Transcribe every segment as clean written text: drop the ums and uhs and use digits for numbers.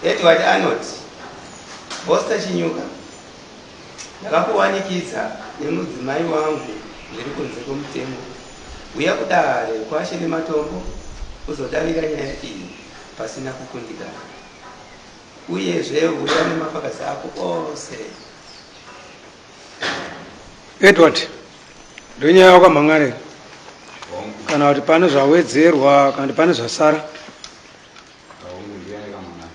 Edward anoti, Boster Chinyuka, ndakakuwanikidza nemudzimai wangu zviri kunze kwemutemo. Huya kudare kwaShe Nematombo uzodavira nyaya iyi pasina kukundikana. Uyezve huya nemafakazi ako ose. Edward, ndonyaya wakamhan'ara here kana kuti pane zvawedzerwa kana kuti pane zvasara?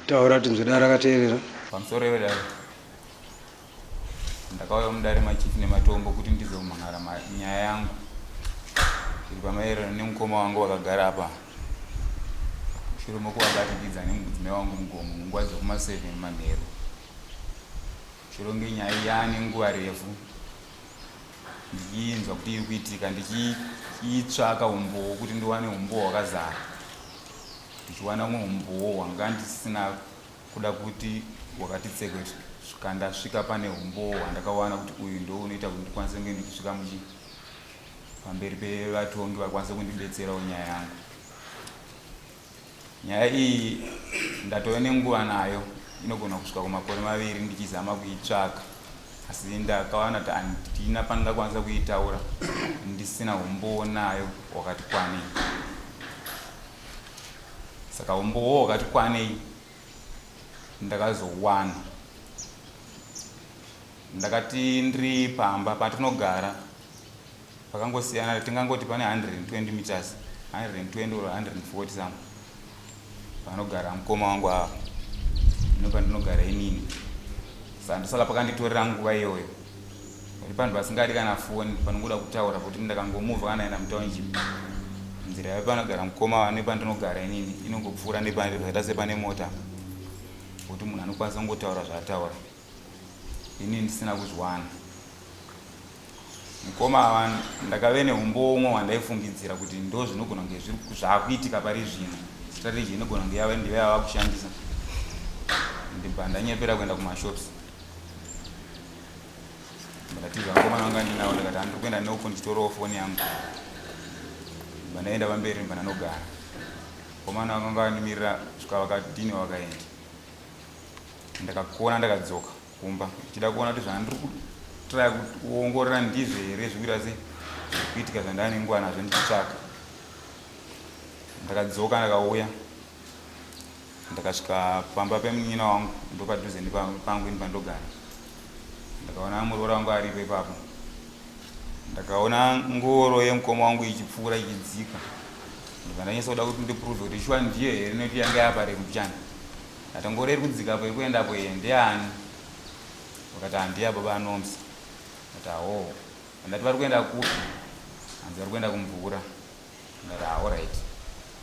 Taura tinzwe dare rakateerera. Pamusoro vedare, ndakauya mudare machief nematombo kuti ndizomhan'ara nyaya yangu iri pamaererano nemukoma wangu vakagara apa mushure mekuvabatikidza nemudzimai wangu mugomo munguva dzekuma 7 manheru. Chero ngenyaya yaane nguva refu ndichiinzwa kuti iri kuitika ndichiitsvaka umbowo kuti ndiwane umbowo hwakazara ndichiwana umwe umbowo hwanga ndisina kuda kuti wakati tsekwe svika ndasvika pane umbowo hwandakawana kuti uyu ndo unoita kuti ndikwanise kunge ndichisvika muchi pamberi pevatongi vakwanise kundibetserawo nyaya yangu. Nyaya iyi ndatove nenguva nayo inogona kusvika kumakore maviri ndichizama kuitsvaka asi ndakawana kuti handina pandingakwanisa kuitaura ndisina umbowo nayo hwakati kwanei. Saka umbowo hwakati kwanei ndakazowana ndakati ndiri pamba patinogara pakangosiyana tingangoti pane 120 meters 120 or 140 some panogara mukoma wangu ava nopandinogara inini saka ndosaka pakanditorera nguva iyoyo kuti panhu pasingadi kana foni panongoda kutaura kuti ndakangomuvha kana enda mutownship nzira yapanogara mukoma wa nepandinogara inini inongopfuura nepazvaita sepane mota kuti munhu anokwanisa kungotaura zvaataura ini ndisina kuzviwana Mukoma ava ndakave neumbowo umwe hwandaifungidzira kuti ndo zvinogona kunge zviri zvakuitika pari zvino. Strategy inogona kunge yave ndiyo yava kushandisa. Ndibva ndanyepera kuenda kumashops. Ndakatiza vakomana vanga ndinavo ndakati handiri kuenda neuko ndichitorawo foni yangu. Ndibva ndaenda pamberi ndibva ndanogara. Vakomana vakanga vandimirira kusvika vakadini vakaenda. Ndakakona ndakadzoka. kumba ndichida kuona kuti zvandiri kutraya kuongorora ndizvo here zvikuita se zvikuitika zvandava nenguva nazvo ndichitsvaka ndakadzoka ndakauya ndakasvika pamba pemunyina wangu ndopadhuze nepangu ini pandogara ndakaona muroora wangu aripo ipapo ndakaona ngoro yemukoma wangu ichipfuura ichidzika ndibva ndanyatsa kuda kuti ndiprove kuti shuwa ndiyo here nekuti yanga yaparefu mbichana Ndati ngoro iri kudzika apo iri kuenda apo iyi ndeyani? Vakati ah ndiya baba aNomsa. Ndati ahoo. Ndati vari kuenda kupi? Hanzi vari kuenda kumvura. Ndati ah alright.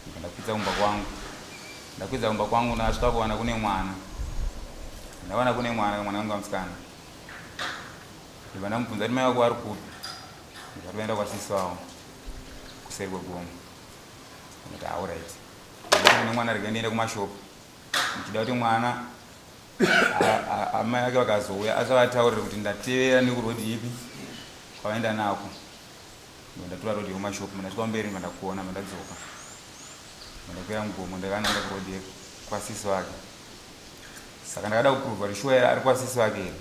Ndibva ndakwidza kumba kwangu. Ndakwidza kumba kwangu ndakasvika kuwana kune mwana. Ndawana kune mwana, mwana wangu musikana. Ndibva ndamubvunza kuti mai vako vari kupi? Ndibva toenda kwasisi vavo kuseri kwegomo. Ndati ah alright. Ndati kune mwana rega ndiende kumashop. Ndichida kuti mwana amai vake vakazouya asavataurire kuti ndatevera nekuroad ipi kwavaenda nako. Ndatora road yekumashop ndasvika kumberi ndakuona ndadzoka. Ndakwira mugomo ndakananga kuroad kwasisi vake. Saka ndakada kuprova kuti shuwa ari kwasisi vake here.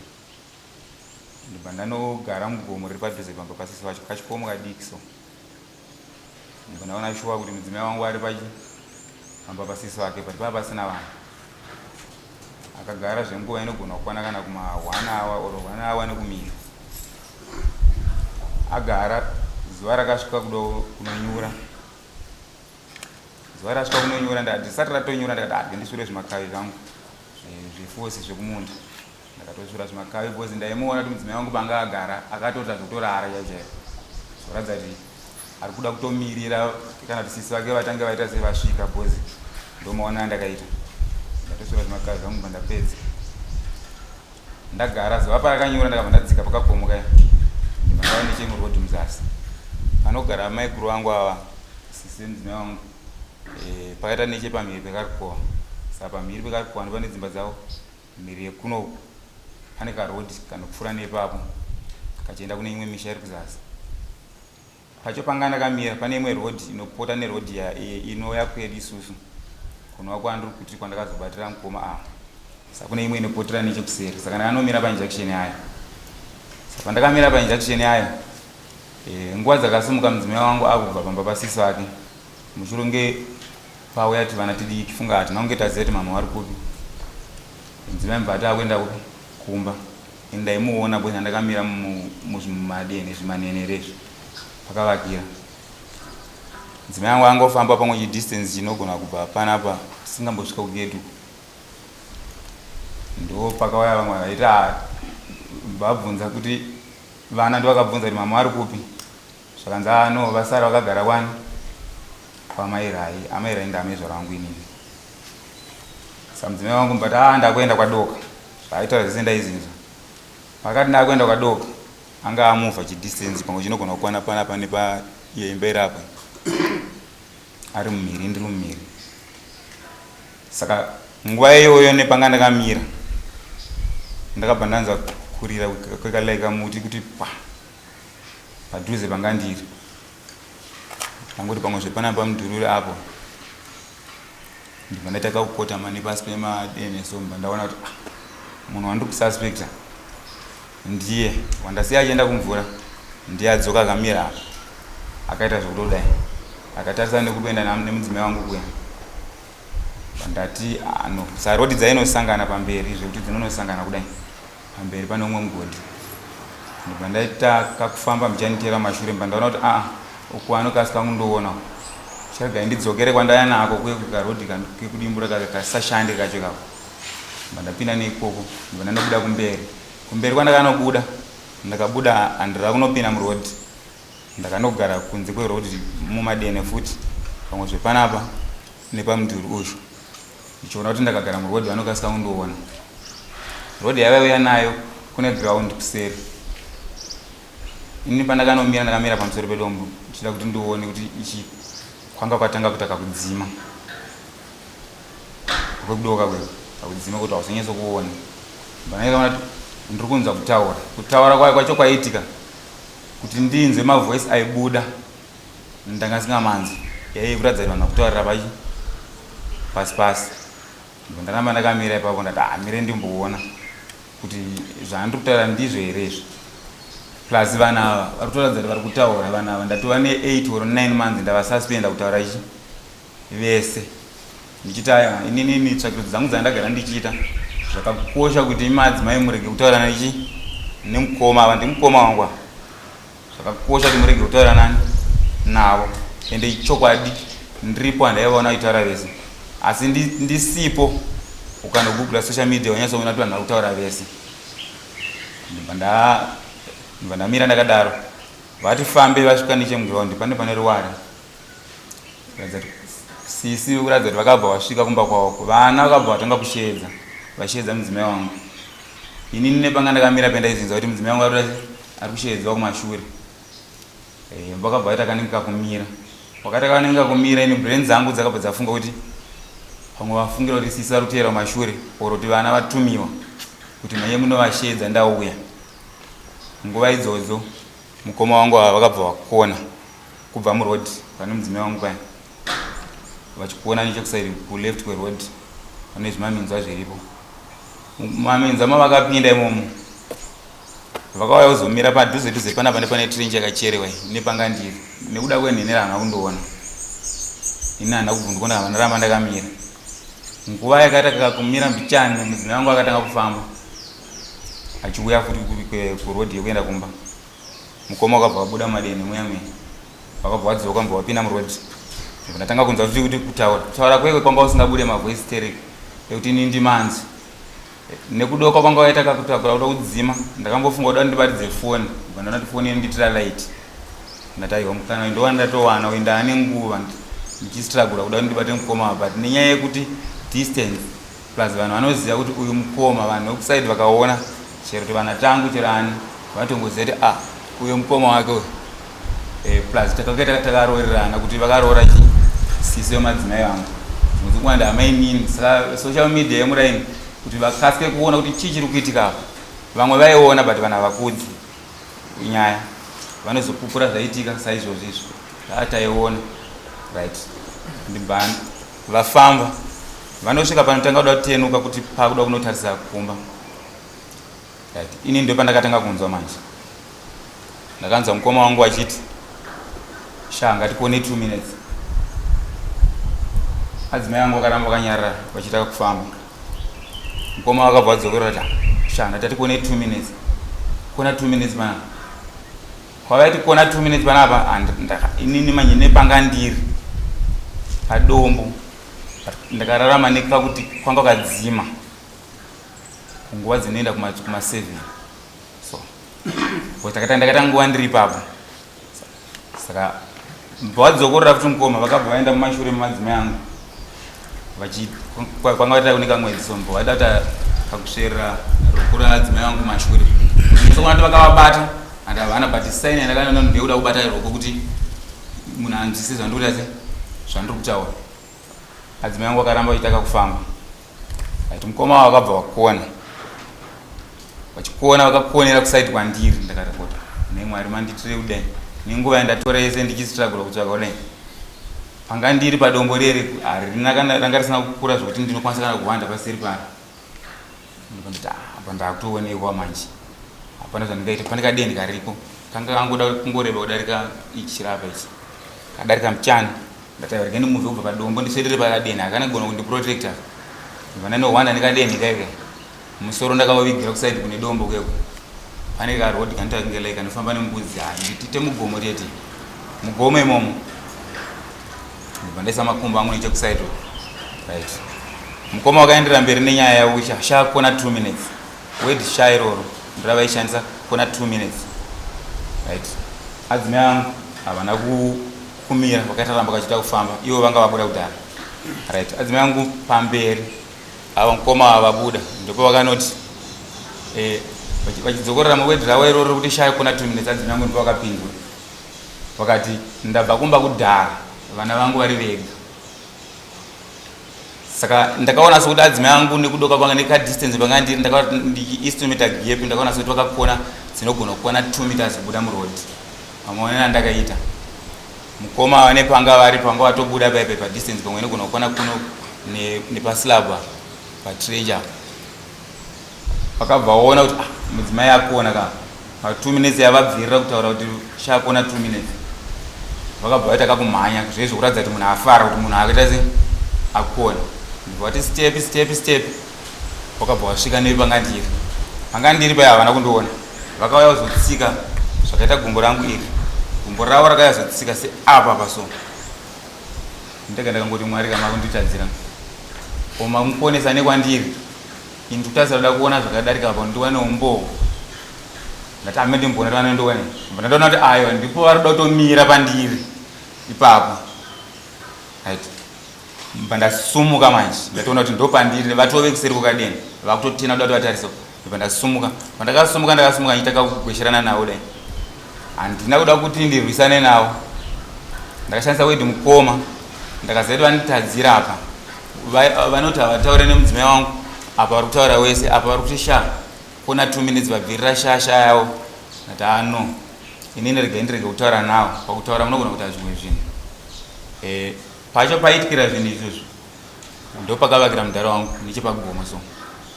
Ndibva ndanogara mugomo riri padhuze pamba pasisi vacho kachikomo kadiki so. Ndibva ndaona shuwa kuti mudzimai wangu ari pachi pamba pasisi vake but pava pasina vanhu. Akagara zvenguva inogona kukwana kana kuma one hour or one hour nekumira. Agara zuva rakasvika kudo kunonyura. Zuva rasvika kunonyura ndati risati ratonyura ndakati ah ndisure zvimakavi zvangu zvefosi zvekumunda. Ndakatosvura zvimakavi because ndaimuona kuti mudzimai wangu panga agara akatoita zvekutorara chaivo chaivo. Zvoratidza kuti ari kuda kutomirira kana kuti sisi vake vatange vaita sei vasvika because ndomaona andakaita. Ndatosvura zvimakavi zvangu bva ndapedza. Ndagara zuva parakanyura ndakabva ndadzika pakakomo kaya. Ndibva ndava nechemuroad muzasi. Panogara maiguru vangu ava sisi vemudzimai wangu eh, pakaita nechepamhiri pekarikowa. Saka pamhiri pekarikowa ndopane dzimba dzavo. Mhiri yekuno uku pane karoad kanopfuura neipapo kachienda kune imwe misha iri kuzasi. Pacho panga ndakamira pane imwe road inopota neroad inouya kwedu isusu kunova kwandiri kuti kwandakazobatira mukoma ava. Saka kune imwe inopotera nechekuseri. Saka ndakanomira painjection yayo. Saka pandakamira painjection yayo, e, nguva dzakasimuka mudzimai wangu akubva pamba pasisi vake. Mushure kunge pauya tivana tidiki funga hatina kunge taziva kuti mama vari kupi. Mudzimai mubva ati akuenda kupi? Kumba. Ini ndaimuona because ndakamira muzvimadenhe zvimanenere izvi pakavakira. Mudzimai wangu angofamba pamwe chidistance chinogona kubva panapa tisingambosvika kugedhi uko. Ndo pakauya vamwe vaiti ah, vabvunza kuti vana ndovakabvunza kuti mama vari kupi. Zvakanzi ah no vasara vakagara kwani kwamai Rai. Amai Rai ndaamezvara wangu inini. Saka mudzimai wangu mbati ah ndakuenda kwadoka. Zvaaitaura zvese ndaizinzwa. Pakati ndakuenda kwadoka anga amuvha chidistance pamwe chinogona kukwana panapa nepa iyo imba iri apa. Ari mumhiri ndiri mumhiri. Saka nguva iyoyo nepanga ndakamira ndakabva ndanzwa kurira kwekalaika muti kuti pa padhuze panga ndiri. Ndangoti pamwe zvepanapa pamudhuri apo ndibva ndaita kakukotama nepasi pemadenhe so ndibva ndaona kuti ah, munhu wandiri kususpecta ndiye wandasiya achienda kumvura ndiye adzoka akamira apa akaita zvekutodai akatarisa nekukuenda nemudzimai wangu kuya ndati ah, no sarodi dzainosangana pamberi zvekuti dzinonosangana kudai pamberi pane umwe mugodhi ndobva ndaita kakufamba muchanditeera mashure mba ndaona kuti aa uku anokasika kundoona charegai ndidzokere kwandaya nako kuye kukarodi kekudimbura kasashande kacho kako mba ndapinda neikoko ndobva ndanobuda kumberi kumberi kwandakanobuda ndakabuda handira kunopinda murodhi ndakanogara kunze kwerodhi mumadene futi pamwe zvepanapa nepamudhuri uyu ndichiona kuti ndakagara muroad vanokasika kundiona. Road yavaiuya nayo kune ground kuseri. Ini pandakanomira ndakamira pamusoro pedombo ndichida kuti ndione kuti ichi kwanga kwatanga kuita kakudzima kwekudoka kweko kakudzima kuti hausonyatso kuona. Ndakaona kuti ndiri kunzwa kutaura kutaura kwacho kwaiitika kuti ndinzwe mavoice aibuda Ndanga singamanzwi yaive kuratidza kuti vanhu vakutaurira pachi pasi pasi. Ndibva ndaramba ndakamira ipapo ndati ah mire ndimboona kuti zvandiri kutaura ndizvo here izvi. Plus vanhu ava vari kutoratidza kuti vari kutaura vanhu ava ndatova ne 8 or 9 months ndavasuspenda kutaura ichi vese ndichiti aya inini tsvakirudzo dzangu dzandagara ndichiita zvakakosha kuti madzimai murege kutaurana ichi nemukoma ava ndimukoma wangu ava Zvakakosha kuti murege kutaura nani navo ende ichokwadi ndiripo handaivaona vachitaura vese asi ndisipo ukanogugula social media unyatsoona kuti vanhu vari kutaura vese ndibva ndamira ndakadaro vati fambe vasvika nechemuground pane pane ruware kuratidza kuti sisi kuratidza kuti vakabva vasvika kumba kwavo vana vakabva vatanga kusheedza vasheedza mudzimai wangu inini nepanga ndakamira pendaizinza kuti mudzimai wangu ari kusheedzwa kumashure eh, vakabva vaita kanenge kakumira wakati kanenge kakumira ini brain dzangu dzakabva dzafunga kuti pamwe vafungira kuti sisi vari kuteera kumashure or kuti vana vatumiwa kuti manye munovasheedza ndauya nguva idzodzo mukoma wangu ava vakabva vakona kubva muroad pane mudzimai wangu paya vachikuona nechekusaidi kuleft kweroad pane zvimaminzwa zviripo maminzwa mavakapinda imomo vakauya kuzomira padhuze dhuze panapa nepane trench yakacherewa nepanga ndiri nekuda kwenhenera hana kundiona ini hana kubvunduka ndakabva ndaramba ndakamira nguva yakaita kakumira mbichani mudzimai wangu akatanga kufamba achiuya futi kuroad yekuenda kumba mukoma wakabva wabuda mumadenhe muya muya wakabva wadzoka mbva wapinda muroad ndatanga kunzwa futi kuti kutaura kutaura kwekwe kwanga usingabude mavoice terek ekuti ini ndimanzi nekudoka kwanga waita kakutakura kuda kudzima ndakambofunga kuda ndibatidze foni bva ndaona kuti foni inonditira light ndati aiwa mukana ndowa ndatowana uyu ndaane nguva ndichistragura kuda kuti ndibate mukoma but nenyaya yekuti distance plus vanhu vanoziva kuti uyu mukoma vanhu vekusaidi vakaona chero kuti vana tangu chero ani vanotongoziva kuti ah uyo mukoma wake uyu eh, plus takakaita takaroorerana kuti vakaroora chi sisi vemadzimai vangu zvimwe kuwanda amainini saka social media yemuraini kuti vakasike kuona kuti chii chiri kuitika apa vamwe vaiona but vanhu havakudzi nyaya vanozopupura zvaitika saizvozvo izvo ataiona right ndibva vafamba Vanosvika panotanga kuda kutenuka kuti pakuda kunotarisa kumba. Right. Ini ndo pandakatanga kunzwa manje. Ndakanzwa mukoma wangu achiti sha ngatikone 2 minutes. Adzimai angu vakaramba vakanyarara vachiita kufamba. Mukoma vakabva vadzokera vati sha ndati tikone 2 minutes. Kona 2 minutes panapa. Kwavaiti kona 2 minutes panapa inini manje nepanga ndiri padombo ndakararama nekakuti kwanga kwakadzima kunguva dzinoenda kuma 7 so takata ndakaita nguva ndiri ipapo saka vadzokorora futi mukoma vakabva vaenda mumashure memadzimai angu kwanga vaita kune kamwedzi so mbo vaida kuta kakusverera ruoko radzimai vangu kumashure sokuona kuti vakavabata and havana but sign yandakaona ndeyekuda kubata ruoko kuti munhu anzwisise zvandiri kuita se zvandiri kutaura adzimai vangu vakaramba vachiita kakufamba Right, mukoma wavo vakabva vakona vachikona vakakonera kusaidi kwandiri ndakarekota ne mwari manditire kudai nenguva yandatora yese ndichistruggle kutsvaga kudai panga ndiri padombo rere harina kana ranga risina kukura zvekuti ndinokwanisa kana kuhwanda paseri paro ndikanditi ah, apa ndakutoonekwa manje hapana zvandingaita pane kadendi kariko kanga kangoda kungoreba kudarika ichi chirapa ichi kadarika muchana Ndati rega ndimuvhe kubva padombo ndiswedere pakadenhi hakana kugona kundiprotecta ndibva ndanohwanda nekadenhi kaika musoro ndakauvigira kusaidi kune dombo keko pane karoad kanoita kunge like kanofamba nembudzi ha nditite mugomo tete mugomo imomo ndibva ndaisa makumbo angu nechekusaidi right mukoma wakaendera mberi nenyaya yavo sha sha kona 2 minutes word sha iroro ndiravaishandisa kona 2 minutes right adzimai angu havana ku kumira vakaita ramba kachita kufamba ivo vanga vabuda kudhara right adzimai angu pamberi ava mukoma ava vabuda ndipo vakanoti eh, vachidzokorera muwedhi ravo iroro rekuti shaya kona two minutes adzimai angu ndipo vakapindura vakati ndabva kumba kudhara vana vangu vari vega saka ndakaona sekuti adzimai angu nekudoka kwanga nekadistance panga ndiri ndakaestimata gap ndakaona sekuti vakakona dzinogona kukwana 2 meters kubuda muroad Maonero andakaita mukoma ava nepanga vari panga vatobuda paipe padistance pamwe inogona kukwana kuno nepaslab apa patrench apa vakabva vaona kuti ah, mudzimai akona ka pa two minutes yavabvirira kutaura kuti chakona two minutes vakabva vaita kakumhanya zve zvekuratidza kuti munhu afara kuti munhu akaita se akona ndibva vati step step step Wakabva wasvika nepanga ndiri. Panga ndiri paya havana kundiona. Vakauya kuzotsika zvakaita gumbo rangu iri. Gumbo ravo rakauya kuzotsika seapa apa so. Ndega ndakangoti Mwari kama kunditadzira. Ko mamuponesa nekwandiri. Ini ndikutarisa kuda kuona zvakadarika apa ndiwane umbowo. Ndati ame ndimboona kuti vanondione. Ndatoona kuti ayo ndipo vari kuda kutomira pandiri ipapo. Right. Ndobva ndasumuka manje ndatoona kuti ndopandiri vatove kuseri kwakadeni vakutotena kuda kuti vatarise ndobva ndasumuka pandakasumuka ndakasumuka ndichitaka kugwesherana navo dai handina kuda kuti ndirwisane navo ndakashandisa wedi mukoma ndakaziva kuti vanditadzira apa vanoti havataure nemudzimai wangu apa vari kutaura wese apa vari kuti sha kona two minutes vabvirira sha sha yavo ndati ano ah, inini regai ndirege kutaura navo pakutaura munogona kuita zvimwe zvinhu eh, Pacho paiitikira zvinhu izvozvo ndopakavakira mudhara wangu nechepagomo so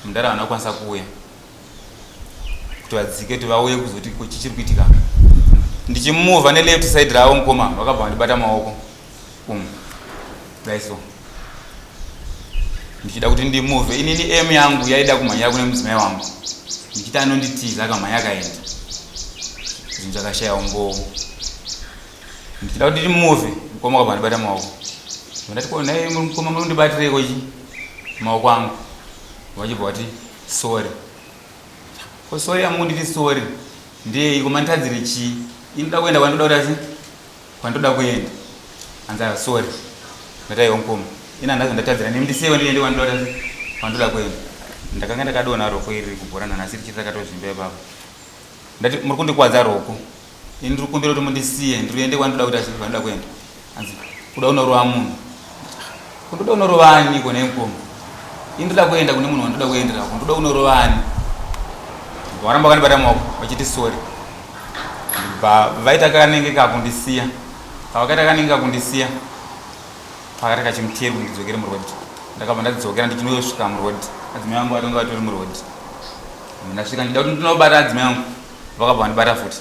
mudhara havana kukwanisa kuuya kuti vadzike kuti vauye kuzoti ko chichiri kuitika ndichimuvha neleft side ravo mukoma vakabva vandibata maoko um dai so ndichida kuti ndimuvhe inini em yangu yaida kumhanyira kune mudzimai wangu ndichiti anonditiza akamhanya akaenda zvinhu zvakashaya umbowo Ndichida kuti ndimove mukoma wakabva andibata maoko. Ndati ko nhai mukoma muri kundibatireiko chi maoko angu. Vachibva vati sorry. Ko sorry yamukunditi sorry ndeyeiko manditadzire chii? Ini ndoda kuenda kwandoda kuti asi kwandoda kuenda. Hanzi aiwa sorry. Ndati aiwa mukoma. Ini handina zvandatadzira nemi ndisiyewo ndiende kwandoda kuti asi kwandoda kuenda. Ndakanga ndakadonha roko iri kubhora nanhasi richiri rakatozvimba ipapo. Ndati muri kundikwadza roko. Ini ndiri kukumbira kuti mundisiye ndiriende kwandinoda kuita zvinhu kwandinoda kuenda. Hanzi kuda unorova munhu. Kundoda unorova ani kone mukoma? Ini ndoda kuenda kune munhu wandoda kuendera ko ndoda unorova ani? Varamba vakandibata maoko vachiti sorry. Ndibva vaita kanenge kakundisiya. Pavakaita kanenge kakundisiya pakati kachimutero kuti ndidzokere muroad. Ndakabva ndadzokera ndichinosvika muroad, adzimai vangu vatonga vatori muroad. Ndasvika ndichida kuti ndinobata adzimai vangu, vakabva vandibata futi.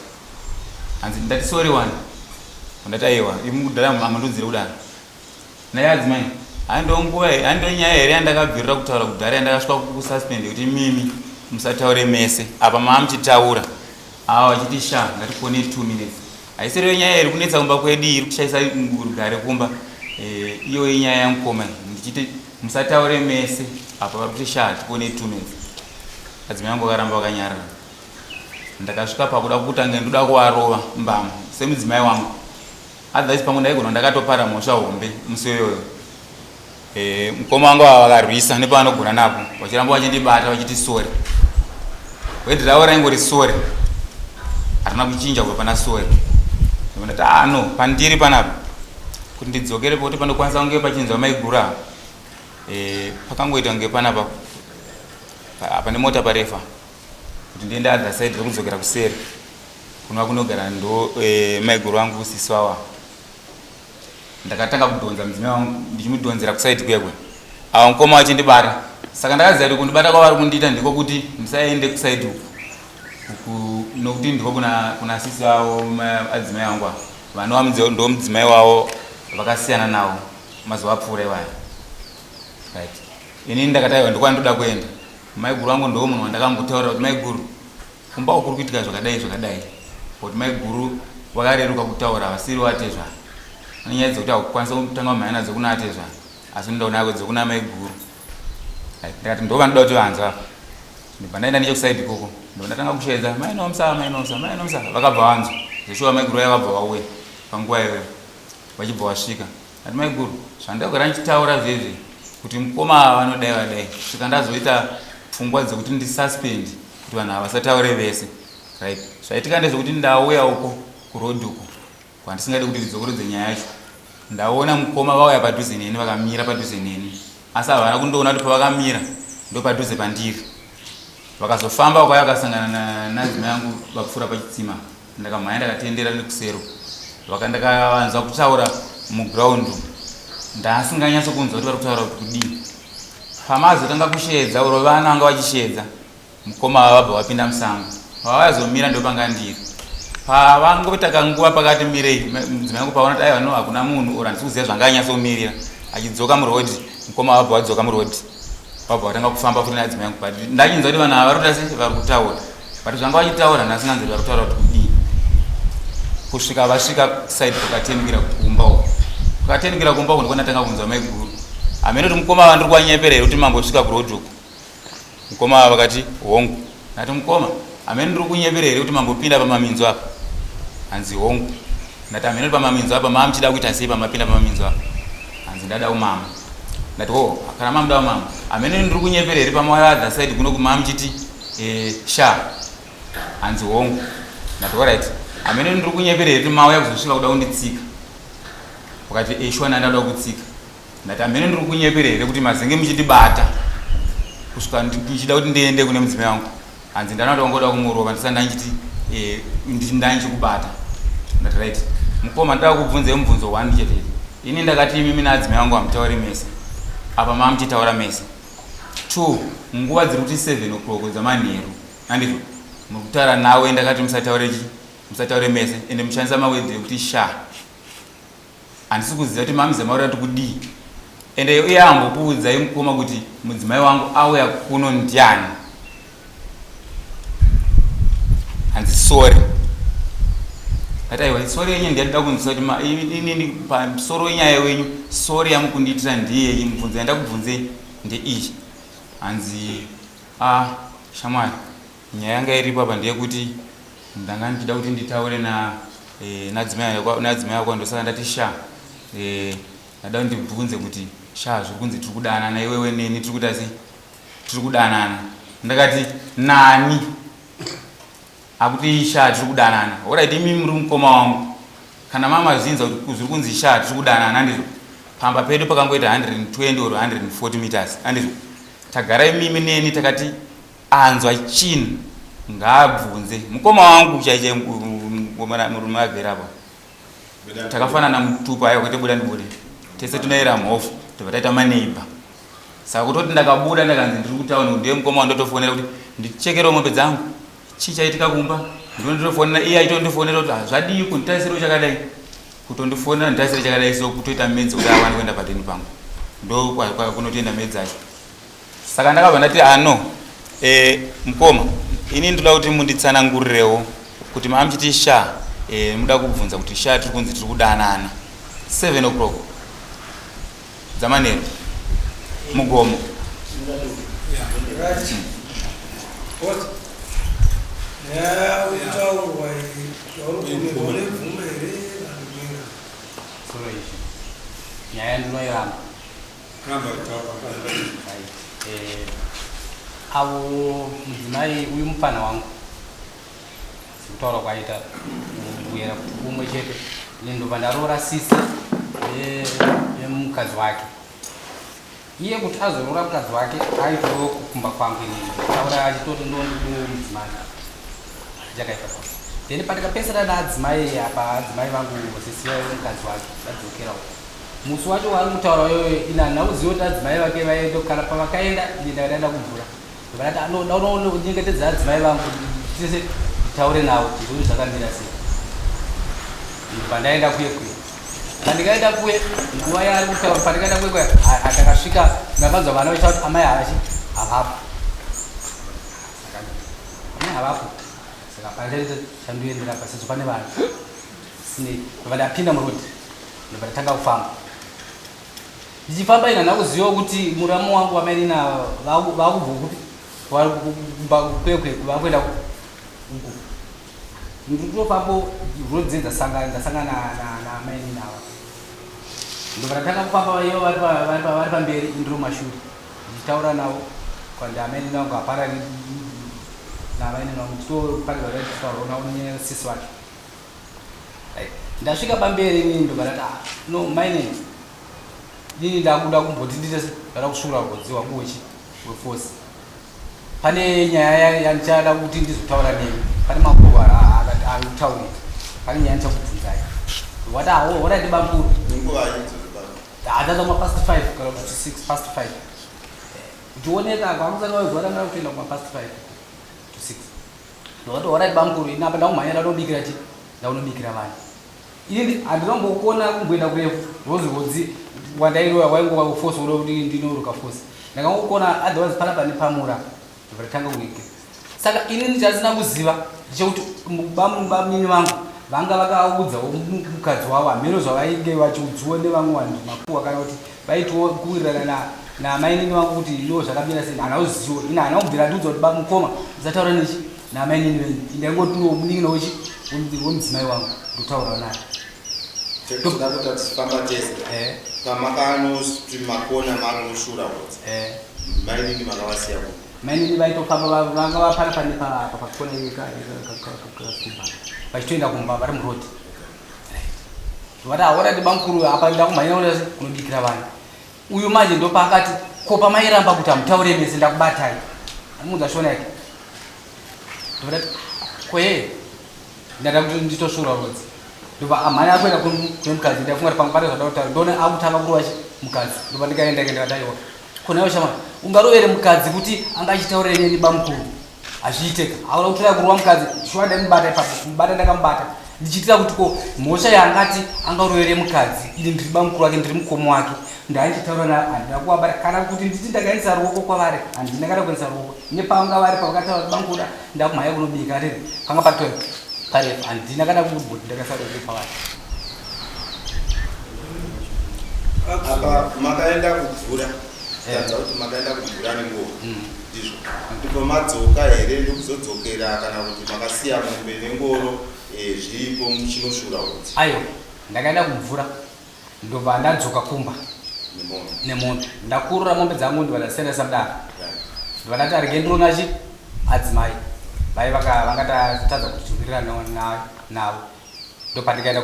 Hanzi ndati sorry wani, ndati aiwa imi kudhara hamundiudzire kudaro. Naye adzimai handonguva handonyaya here yandakabvirira kutaura kudhara yandakasvika kususpend kuti mimi musataure mese apa maamuchitaura ava vachiti sha ngatikone 2 minutes haisiriyo nyaya iri kunetsa kumba kwedu iri kushaisa rugare kumba eh, iyo inyaya yamukoma ndichiti musataure mese apa vari kuti sha tikone 2 minutes adzimai angu vakaramba vakanyarara ndakasvika pakuda kutange ndoda kuvarova mbama semudzimai wangu Otherwise pamwe ndaigona ndakatopara mhosva hombe musi iyoyo. Eh, mukoma wangu ava vakarwisa nepavanogona napo vachiramba vachindibata vachiti sorry. Wedhi ravo raingori sorry. Harina kuchinja kubva pana sorry. Ndati ah no, pandiri panapa kuti ndidzokere pokuti panokwanisa kunge pachinzwa maiguru ava. Eh, pakangoita kunge panapa pane mota parefa kuti ndiende other side rekudzokera kuseri. Kunova kunogara ndo eh, maiguru vangu sisi wawa. Ndakatanga kudhonza mudzimai wangu ndichimudhonzera kusaidi kuya kuya. Ava mukoma vachindibata. Saka ndakaziva kuti kundibata kwavari kundiita ndiko kuti musaende kusaidi uku. Uku nokuti ndiko kuna kuna sisi vavo adzimai vangu ava. Vanova ndo mudzimai wavo vakasiyana navo mazuva apfuura iwaya. Right. Ini ndakati aiwa ndiko kwandinoda kuenda. Maiguru vangu ndo munhu wandakambotaurira kuti maiguru Kumba uku kuri kuitika zvakadai zvakadai but maiguru vakareruka kutaura vasiri vatezvara. Pane nyaya dzekuti haukwanisa kutanga kumhanya nadzo kuna atezvara asi unoenda kuna dzekuna maiguru. Ndikati ndo vanoda kuti vanzwa apa. Ndibva ndaenda nechekusaidi ikoko ndobva ndatanga kusheedza mai Nomsa mai Nomsa mai Nomsa vakabva vanzwa. Zveshuwa maiguru vaya vabva vauya panguva iyoyo vachibva vasvika. Ati maiguru zvandagara ndichitaura zvezve kuti mukoma ava vanodai vadai kusvika ndazoita pfungwa dzekuti ndisuspend kuti vanhu ava vasataure vese right zvaitika ndezvekuti ndauya uko kuroad uko kwandisingade kuti ndidzokorodze nyaya yacho ndaona mukoma vauya padhuze neni vakamira padhuze neni asi havana kundoona kuti pavakamira ndopadhuze pandiri vakazofamba vakauya vakasangana nadzimai yangu vapfuura pachitsima Ndakamhanya ndakatendera nekusero vakandakavanzwa kutaura muground ndasinganyatso kunzwa kuti vari kutaura kuti kudii pamazotanga kusheedza uro vana vanga vachisheedza mukoma vava vabva vapinda musango pavazomira ndopanga ndiri pavangoita kanguva pakati mirei mudzimai wangu paona kuti aiwa no hakuna munhu or handisi kuziva zvanga anyatsomirira achidzoka muroad mukoma vabva vadzoka muroad vabva vatanga kufamba futi neadzimai yangu but ndachinzwa kuti vanhu ava vari kuita sei vari kutaura but zvanga vachitaura ndasinganzwi vari kutaura kuti kudii kusvika vasvika side kwakatenukira kumba uko kwakatenukira kumba uko ndiko ndatanga kunzwa maiguru hameno kuti mukoma vandiri kuwanyepera here kuti mambosvika kuroad uko mukoma ava vakati hongu ndati mukoma hameno ndiri kunyepera here kuti mambopinda pamaminzo apa hanzi hongu ndati hameno kuti pamaminzo apa maamuchida kuita sei pamapinda pamaminzo apa hanzi ndada umama ndati ho kana mamuda umama hameno ndiri kunyepera here pamauya other side kuno kumamuchiti eh, sha hanzi hongu ndati orit hameno ndiri kunyepera here mauya kuzosvika kuda kunditsika wakati eh, shuwa ndandada kutsika ndati hameno ndiri kunyepera here kuti mazenge muchindibata kusvika ndichida kuti ndiende kune mudzimai wangu hanzi ndanoda kungoda kumurova ndisati ndanchiti eh, ndanchikubata ndati right mukoma ndida kubvunzai mubvunzo one chete ini ndakati imimi naadzimai wangu hamutauri mese apa mamuchitaura mese 2 nguva dziri kuti 7 o'clock dzamanheru handizvo muri kutaura nawe ndakati musataure chi musataure mese ende mushandisa mawedhi ekuti sha handisi kuziva kuti mamiza mauri ati kudii ende iye ambokuudzai mukoma kuti mudzimai wangu auya kuno ndiani hanzi sorry ati aiwa sorry yenyu ndiyandida kunzwisa kuti inini pamusoro wenyaya wenyu sorry yamukundiitira ndiyeyi mubvunzo yandakubvunzei ndeiyi hanzi a ah, shamwari nyaya yanga iripo apa ndeyekuti ndanga ndichida kuti nditaure na eh, nadzimai ako ndosaka ndati sha eh, ndada kuti ndibvunze kuti sha zviri kunzi tiri kudanana iwewe neni tiri kuita sei tiri kudanana ndakati nani akuti sha tiri kudanana orit imi muri mukoma wangu kana mama zvinza kuti zviri kunzi sha tiri kudanana andizvo pamba pedu pakangoita 120 or 140 meters andizvo tagara imimi neni takati anzwa chinhu ngaabvunze mukoma wangu chaichai murume agerapo takafanana mutupo ayo kwete buda ndibude tese tinoera mhofu tobva taita maneighbor. Saka kutoti ndakabuda ndakanzi ndiri kutauni ndiye mukoma wandotofonera kuti ndichekerewo mombe dzangu. Chii chaitika kumba? Ndinotofonera iye achitondifonera kuti ah, zvadii kunditarisiro chakadai. Kutondifonera nditarisiro chakadai so kutoita medzi kuti awane kuenda padeni pangu. Ndo kunotoenda medzi acho. Saka ndakabva ndati ano ah, e, mukoma ini ndoda kuti munditsanangurirewo kuti maamuchiti sha e, muda kubvunza kuti sha tiri kunzi tiri kudanana 7 o'clock dzamanheru mugomo nyaya ndinoiramba eh, avo mudzimai uyu mupfana wangu sekutaura kwaita kuyera kuti kumwe chete ini ndobva ndaroora sisi yemukadzi wake iye kuti azoroora mukadzi wake aitoo kumba kwangu inini taura achitoti ndondidiwo mudzimai chakaipa pa then pandikapesana naadzimai apa adzimai vangu sisi mukadzi wake vadzokerawo musi wacho waari kutaura iyoyo ini handina kuziva kuti adzimai vake vaenda kana pavakaenda ini ndakaenda kumvura Ndakati anoda unonyengetedza adzimai vangu tese nditaure navo tizwe kuti zvakamira sei. Ndobva ndaenda kuye kuye. Pandikaenda kuye nguva yaari kutaura pandikaenda kuye kuye ndakasvika ndakanzwa vana vachitaura kuti amai havachi havapo. Saka amai havapo. Saka pandaita chandoendera pa sezvo pane vanhu. Sinei ndobva ndapinda muroad ndobva ndatanga kufamba. Ndichifamba ini handina kuziva kuti muramu wangu wamainini ava vakubva kupi vari kumba kwekwe vakuenda uku ndikutofambo road dze dzasangana ndasangana namainini ava ndobva ndatanga kufamba ivo vari pamberi ini ndiri mumashure ndichitaura navo kwandi amainini vangu hapana namainini vangu titopane zvataitaura navo nenyaya sisi vacho Ndasvika pamberi inini ndobva ndati ah, no mainini inini ndakuda kumboti ndiite ndada kusvuura rwodzi wangu wechi wefosi pane nyaya yandichada kuti ndizotaura nemi pane makuhwa ari kutaurika pane nyaya ndichakubvunzai wati awo ah, horaiti bamkuru hatata kumapast five kana kuti six past five uchioneka kwakusati wazuva ranga kutoenda kumapast five to six Ndakati horait bamkuru ini apa ndakumhanya ndanobikira chi ndakunobikira vanhu. Ini handinombokona kumboenda kurefu rose rwodzi wandairoya waingova force uda kuti ndinoruka force. Ndakangokona otherwise pana pane pamura ndobva ndatanga kubikira. Saka ini ndichandisina kuziva ndechekuti bamnini vangu vanga vakaudza mukadzi wavo hameno zvavainge vachiudziwa nevamwe vanhu makuwa kana kuti vaitiwo kuwirirana naamainini vangu kuti no zvakamira sei hana uzivo ini hana kubvira ndiudza kuti bamukoma usataura nechi naamainini venyu ndaingoti no munin'ina wechi wemudzimai wangu ndotaura naye tinoda kuti tichifamba tese eh. pamakanosvi makona makunoshura hodzi eh. mainini makavasiya ku mainini vaitofamba vanga vapana pane pakona vachitoenda kumba vari muroad Vati haora ndi bamkuru apa ndakumhanya kuda kunobikira vanhu. Uyu manje ndopaakati ko pamairamba kuti hamutaure mese ndakubatai. Amuudza shona yake. Ndobva ko yeye ndada kuti nditosvuura rudzi. Ndobva amhanya akuenda kune mukadzi ndafunga kuti pamwe pane zvada kutaura ndoona akutanga kurova mukadzi ndobva ndikaenda ikaenda ndikati aiwa ko naiwe shama ungarovere mukadzi kuti anga achitaurire neni bamukuru hazviiteka hauna kutora kurova mukadzi shuwa ndaimubata ipapo kumubata ndakamubata ndichiitira kuti ko mhosva yaangati angarovere mukadzi ini ndiri bamukuru wake ndiri mukoma wake ndaichitaura na handina kuvabata kana kuti nditi ndakaendesa ruoko kwavari handina kana kuendesa ruoko nepavanga vari pavakataura kuti bamkuda ndakumhanya kunobika riri panga patori parefu handina kana kumboti ndakaisa ruoko pavari apa makaenda kubvura tanza kuti makaenda kumvura nenguva mm. ndizvo ndibva madzoka here ndokuzodzokera kana kuti makasiya mombe nengoro eh, zviripo muchinoshura hutsi ayo ndakaenda kumvura ndobva ndadzoka kumba nemombe ndakurura mombe dzangu ndibva ndasendesa mudare ndibva ndati arege ndiroona chi adzimai vai vangatatadza kuti tiwirirane navo ndopandikaenda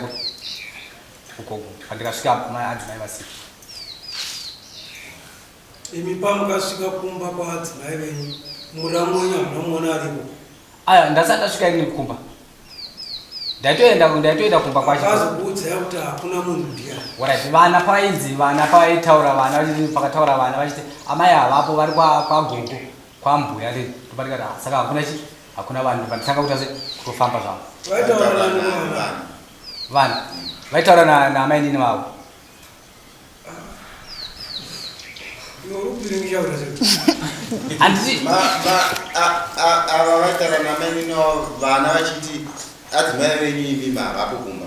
ukoko pandikasvika adzimai vasiko Imi pamukasvika kumba kwaadzimai venyu muramu wenyu hamuna muona aripo? Aya, ndasati ndasvika ini kumba. Ndaitoenda ndaitoenda kumba kwacho. Akazokuudzai kuti hakuna munhu ndiani? Alright, vana painzi vana paitaura vana vachiti pakataura vana vachiti amai havapo vari kwa kwagogo kwambuya ndi ndopatikati ah, saka hakuna chi hakuna vanhu ndopanditanga kuita se kutofamba zvangu. Vaitaura nani vana? Vana vaitaura na naamainini vavo. Handiti ava vaitaura namainini vana vachiti adzimai venyu imi mavapo kumba.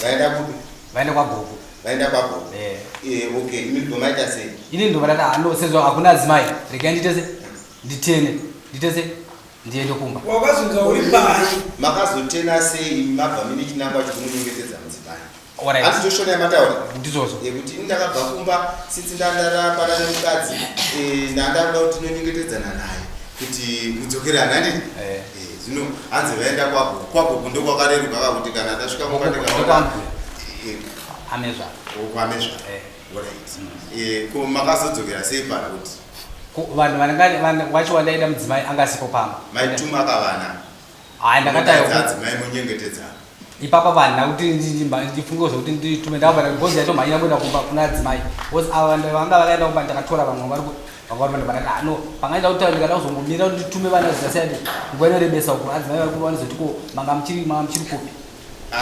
Vaenda kupi? Vaenda kwagogo. Vaenda kwagogo. Eh. Eh, okay, imi ndobva maita sei? Ini ndobva ndati ah, no sezvo hakuna adzimai regai ndiite se nditene ndiite se ndiende kumba. Wakazonzwa uri pai? Makazotena sei imi mabva mine chinangwa chekumunyengetedza mudzimai? Alright. Hanzi ndoshona yamataura Ndizvozvo. yekuti ini ndakabva kumba since ndandarapana nemukadzi eh, ndandakuda kuti tinonyengetedzana naye kuti mudzokerane handiti Eh. Eh, zvino hanzi vaenda kwagogo kwagogo ndokwakareruka kakuti kana ndasvika kumba Gogo, ndikaona ndokwambuya. Eh, Amezva. kwamezva Eh. Alright. Eh, ko makazodzokera sei pano kuti Ko vanhu vananga vanhu wacho wandaida mudzimai anga asipo pamba. maituma kavana Hayi ndakatayo. Adzimai monyengetedza. Ipapa vanhu nakuti ndifunge zvekuti nditume ndakabva because yatomhanyira kuenda kumba kuna adzimai because ava vanhu vanga vakaenda kumba ndakatora vamwe vari vanga vari vanhu vakati ah no pangaenda kutaura ndikada kuzongomira kuti nditume vana zvichasiyana nguva inorebesa uko adzimai vari kumba vanozoti ko manga muchiri manga muchiri kupi.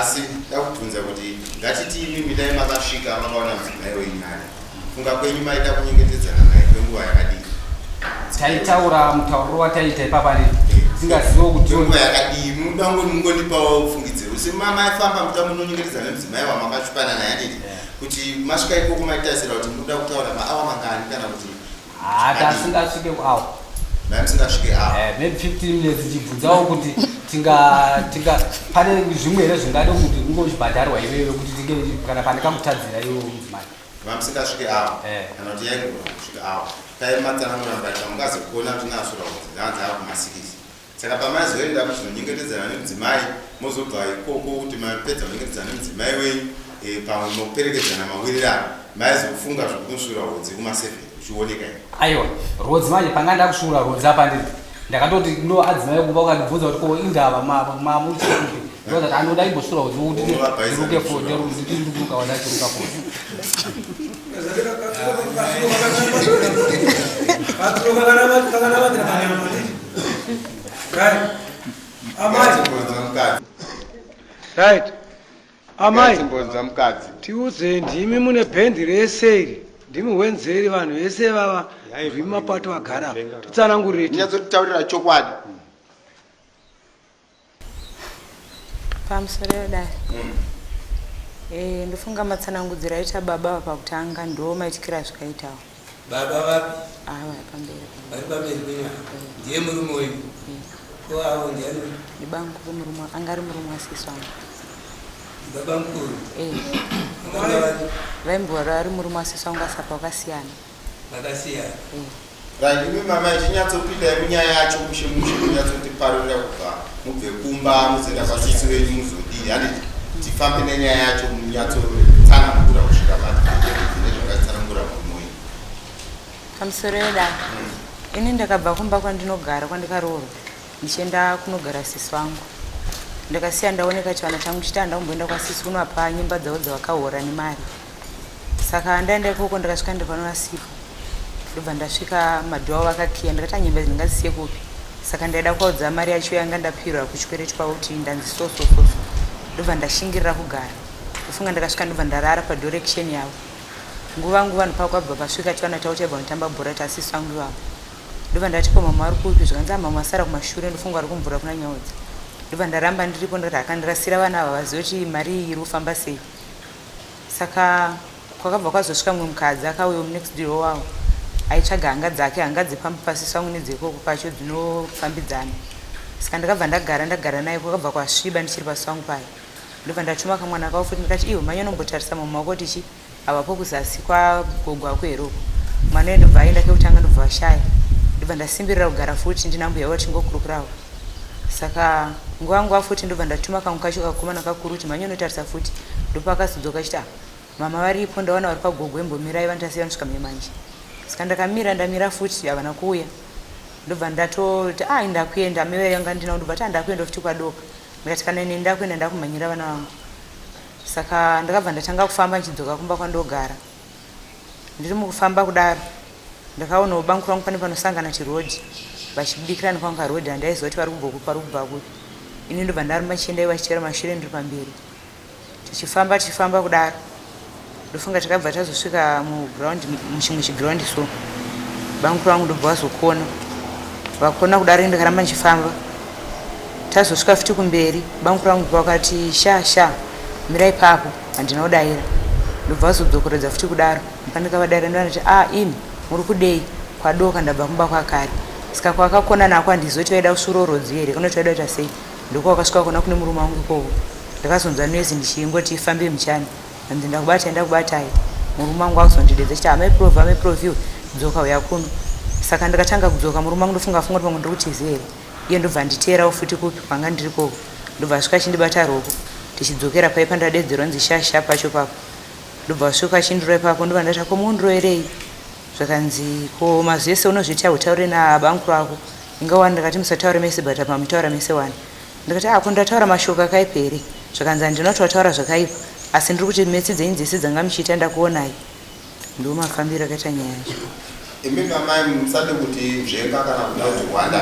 Asi ndakubvunza kuti ngatiti imimi dai makasvika makaona mudzimai wenyu ari funga kwenyu maida kunyengetedzana naye kwenguva yakadii? Taitaura mutauriro wataiita ipapa ndi tisingazivo kuti Kwenguva yakadii? Munoda mungondipawo fungidziro. Semaifamba muda munonyengetedzana nemudzimai wamakashupana naye handiti? Kuti masvika ikoko maitarisira kuti munoda kutaura maawa mangani kana kuti Haa tasingasvike kuawa. Mai musingasvike awa. Eh, maybe 15 minutes ndichibvunzawo kuti tinga tinga pane zvimwe here zvingade kuti unge uchibhadharwa iwewe kuti tinge kana pane kamutadzira iwe mudzimai. Mamusingasvike awa. Eh. Kana kuti yaigona kusvika awa. Dai matsanangura mbatya mungazogona kuti nasura kuti dzaanzi akumasikisi. Saka pamaizoenda muchinonyengetedzana nemudzimai mozobva ikoko kuti mapedza kunyengetedzana nemudzimai wenyu eh, pamwe moperekedzana mawirirano maizofunga zvekunosvuura hodzi kuma7 uchioneka here? Aiwa, rhodzi manje panga ndakusvuura rhodzi apa ndiri ndakatoti no adzimai kumba ukandibvunza kuti ko indava mamuchiri kupi ndozati anoda imbosvuura hodzi kuti ndiruke fo ndiruka wandachiruka fo Right. Amai, Ngatimbonzwa mukadzi. tiudze ndimi mune bhendi rese iri. Ndimi wenzeri vanhu vese vava ndimi mapato agara. Titsanangurire. Nyatsotaurira chokwadi. Pamusoro yedare. Eh, ndofunga matsanangudziro aita baba ava pakutanga ndo maitikiro azvikaitawo. Baba vapi? Ava pamberi. Vari pamberi penyu ava. Ndiye murume wenyu. Ko avo ndiani? Ndibamukuru murume anga ari murume wasisi wangu. Baba mukuru. Eh. Vanga vari Vaimbova ari murume wasisi wangu asi apa vakasiyana. vakasiyana. Eh. Right, imi mama ichinyatsopindai munyaya yacho mushe mushe munyatsotiparurira kubva mubve kumba muzoenda kwasisi wenyu muzodii handiti tifambe nenyaya yacho munyatsotsanangura kusvika matipedze zvakatsanangura murume wenyu. Pamusoro yedare. Ini ndakabva kumba kwandinogara kwandikaroorwa ndichienda kunogara sisi vangu. Ndakasiya ndaoneka chivanhu changu chiti handina kumboenda kwasisi kunovapa nyemba dzavo dzavakahora nemari. Saka ndaenda ikoko ndakasvika ndiri vasipo. Ndobva ndasvika madhowa vakakiya ndakati anyemba idzi ndingadzisiye kupi. Saka ndaida kuvaudza mari yacho yanga ndapirwa kuchikwereti kwavo kuti ndanzi so so so so. Ndobva ndashingirira kugara. Ndofunga ndakasvika ndobva ndarara padorection yavo. Nguva nguva ndopakwabva pasvika tiwana tavo taibva kunotamba bhora tasisi vangu ivavo. Ndobva ndati ko mama vari kupi zvikanzi ah mama vasara kumashure ndofunga vari kumvura kuna Nyaudzi. Ndobva ndaramba ndiripo ndikati akandirasira vana ava vazive kuti mari iyi iri kufamba sei. Saka kwakabva kwazosvika mumwe mukadzi akauya munext door wavo aitsvaga hanga dzake hanga dzepamba pasisi vangu nedzekoko pacho dzinofambidzana. Saka ndakabva ndagara ndagara naye kwakabva kwasviba ndichiri pasi vangu paya. Ndobva ndatuma kamwana kavo futi ndikati iwe mhanya unombotarisa mama wako kuti chi havapo kuzasi kwagogo ako here uko. Mwana uye ndobva aenda kekutanga ndobva vashaya. Ndobva ndasimbirira kugara futi ndina mbuya vavo tingokurukurawo. Saka nguva nguva futi ndobva ndatuma kamwe kacho kakomana kakuru kuti mhanya unotarisa futi. Ndopakazodzoka achiti ah mama varipo ndaona vari kwagogo imbomirai vanotasiya vanosvika mune manje. Saka ndakamira ndamira futi havana kuuya. Ndobva ndatoti ah ndakuenda amai yanga ndinawo ndobva ati ah ndakuenda futi kwadoka. Ndikati kana ini ndakuenda ndakumhanyira vana vangu. Saka ndakabva ndatanga kufamba ndichidzoka kumba kwandogara. Ndiri mukufamba kudaro ndakaonawo bangu rangu pane panosangana chirodhi vachibikirana kwangu karodhi handaiziva kuti vari kubva kupi vari kubva kupi. Ini ndobva ndaramba ndichienda ivo vachiteera mashure ndiri pamberi. Tichifamba tichifamba kudaro ndofunga takabva tazosvika muground muchimwe chiground so bamukuru vangu ndobva vazokona vakona kudaro ndikaramba ndichifamba tazosvika futi kumberi bamukuru vangu vakati sha sha mirai ipapo handina kudaira ndobva vazodzokorodza futi kudaro pandikavadaira ndovanoti a ah, imi muri kudei kwadoka ndabva kumba kwakare saka kwakakona nako handizivi kuti vaida kusvurorodzi here kana kuti vaida kuita sei ndokwakasvika kona kune murume wangu ikoko ndakazonzwa noise ndichingoti fambe muchani hanzi ndakubatai ndakubatai murume wangu akuzondidedza chiti amai provi amai provi dzoka uya kuno saka ndakatanga kudzoka murume wangu ndofunga afunga kuti pamwe ndiri kutize here iye ndobva nditeerawo futi kupi kwanga ndiri koko ndobva asvika achindibata roko tichidzokera pai pandadedzerwa nzi shasha pacho papo ndobva asvika achindirova ipapo ndobva ndati ko mundiroverei zvakanzi ko mazwi ese unozviita utaure nabankuru ako inga wani ndakati musataure mese but apa mutaura mese wani Ndikati ah ko ndataura mashoko akaipa here? Zvakanzi handina kuti wataura zvakaipa asi ndiri kuti metsi dzenyu dzese dzanga muchiita ndakuonai. Ndiwo mafambiro akaita nyaya yacho. Imimi amai musade kuti nzvenga kana kuda kuti hwanda.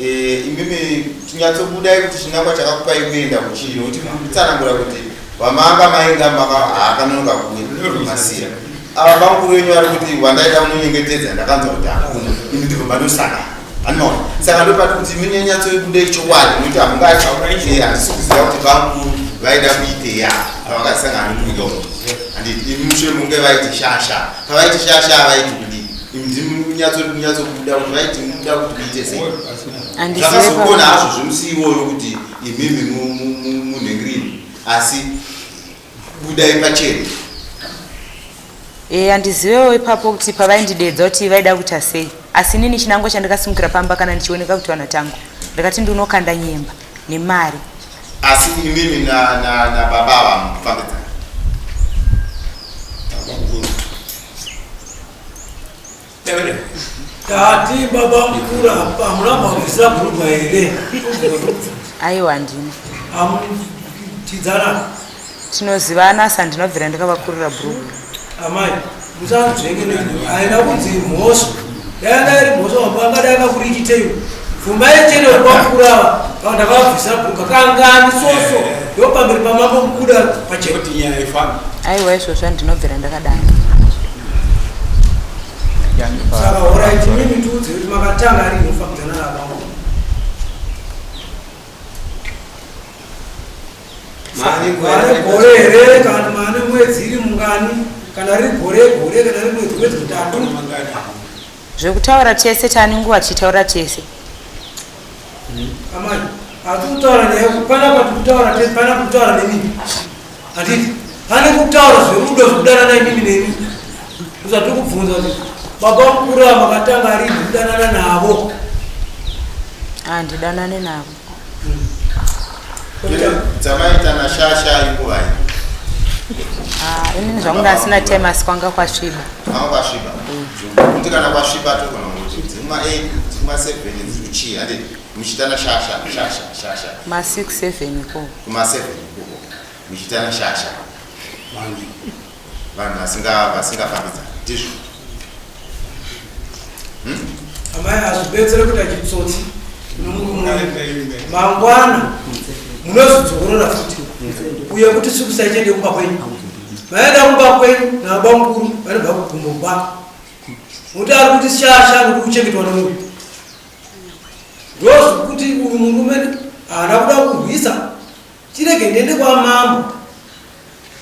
E, imimi chinyatsobudai kuti chinangwa chakakupai kuenda kuchii nokuti mukutsanangura kuti vamanga mainga maka haakanonoka kuuya masiya ava bamukuru venyu vari kuti wandaida kunonyengetedza ndakanzwa kuti hakuna imi ndibva mandosangana Anoona. Saka ndopati kuti munyanyatsoibude chokwadi nokuti hamungati eh, handisi kuziva kuti bamukuru vaida kuitei apa pavakasangana nomurume uyu. Handiti imi mushure munge vaiti shasha. Pavaiti shasha vaiti kudii? Imi ndimi munyatsobuda kuti vaiti muda kuti muite sei. Handizive Zvakazokona hazvo zvemusi iwoyo kuti imimi munhengirini asi budai pachena. Eh, handizivewo ipapo kuti pavaindidedza kuti vaida kuita sei asi inini chinangwa chandakasimukira pamba kana ndichioneka kuti vanhu tangu ndakati ndinokanda nyemba nemari asi imimi nababa ava mukufambidzana Tati baba mukuru hamuna mabvisa bhurugwa here? Aiwa handina. Hamutidzana? Tinozivana asi handinobvira ndakavakurira bhurugwa. Amai, musanzvenge neni. Haina kunzi mhosva. Dai yanga iri mhosva mambo angadai akakurichitei. Pfumbai chete kwakura ava ndakavabvisa bhurugwa kangani soso ndopamberi pamambo kubuda pachena. Kuti nyaya ifambe. Aiwa izvozvo handinobvira ndakadaro. Saka horaiti mimi tiudze kuti makatanga rini kufambidzana nababa. Mane gore here kana mane mwedzi iri mungani kana riri gore gore kana riri mwedzi mwedzi mutatu. Zvekutaura tese tane nguva tichitaura tese. Amai, hatiri kutaura nyaya panapa tiri kutaura tese pana kutaura nemi. Handiti pane kutaura zverudo zvekudanana imimi nemi. Ndozvatiri kubvunza kuti baba mukuru ava makatanga rini kudanana navo? Handidanane navo. Dzamaita nashasha inguvai? Ah, inini zvangu ndasina time asi kwanga kwasviba. Kwanga kwasviba. Kuti kana kwasviba togona kuti dzima 8, dzima 7 dziri kuchiya handiti muchiitana shasha shasha shasha. Ma 6 7 ikoko. Kuma 7 ikoko muchiitana shasha. Vanhu vasinga vasingafambidzani ndizvo. Hmm? Amai hazvibetsere kuita chitsotsi nomurume mangwana munozodzokorora futi uye kuti sikusai chiende kumba kwenyu vaenda kumba kwenyu nababa mukuru vanobva kugumbo kwako muti ari kuti shasha nokuti kuchengetwa nomunhu ndozvekuti uyu murume haana kuda kurwisa chirege ndiende kwamambo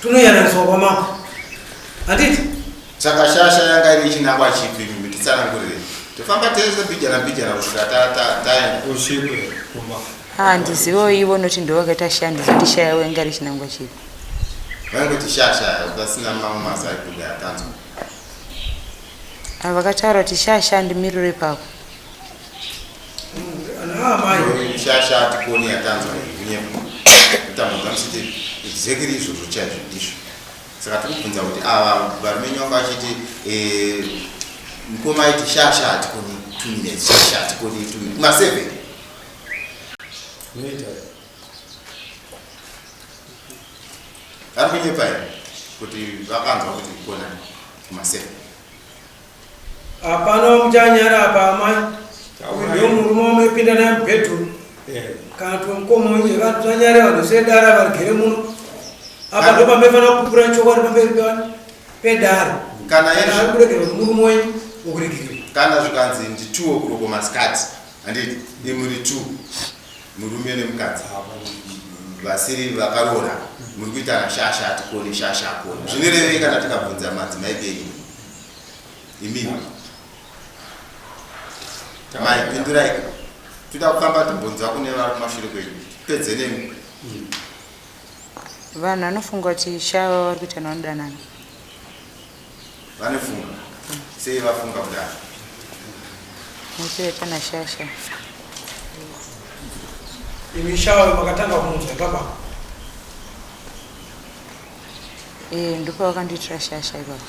Tunoyananiswa kwamambo. Handiti? Saka shasha yanga iri chinangwa chipi mimi titsanangurire. Tofamba tese mbijana mbijana kusvika taenda. Usvikwe kumba. Ah, ndizivo ivo noti ndivo vakaita shaya ndizoti shaya yavo yanga iri chinangwa chipi. Vaingoti shasha pasina mamwe mazai kuda atanzwa. Ah, vakataura kuti shasha ndimirire ipapo. Shasha hatikoni yatanzwa kunyepa kutambudza musiti exactly izvozvo chaizvo ndizvo saka tiri kubvunza kuti ava varume nyoka vachiti eh, mukoma aiti shasha hatikoni two minutes shasha hatikoni two minutes kuma seven. Vari kunyepa here kuti vakanzwa kuti kona kumaseven? Hapana wamuchanyara apa amai. Uyu ndiwo murume wamuipinda naye mubedroom. Kana kuti mukoma wenyu vatanyare vanhu sedara varigere muno. Apa ndo pamaifanira kupupura chokwadi pamberi pevanhu pedare. Kana Kana ari kuregerwa kuti murume wenyu wokuregerera. Kana zvikanzi ndituwo kuroko masikati handiti imuri two murume nemukadzi vasiri vakaroora muri kuitana shasha atikone shasha akone zvinorevei kana tikabvunza madzimai kenyu imimi mai pindurai toda kufamba timbonzwa kune vari kumashure kwenyu tipedze nemi Vanhu vanofunga kuti shava vari kuitana vanodanana. Vanofunga sei vafunga kudaro? Muchiita nashasha. Imi shawa makatanga kumunzwa ipapa. Eh, ndipo vakandiitira shasha ipapa.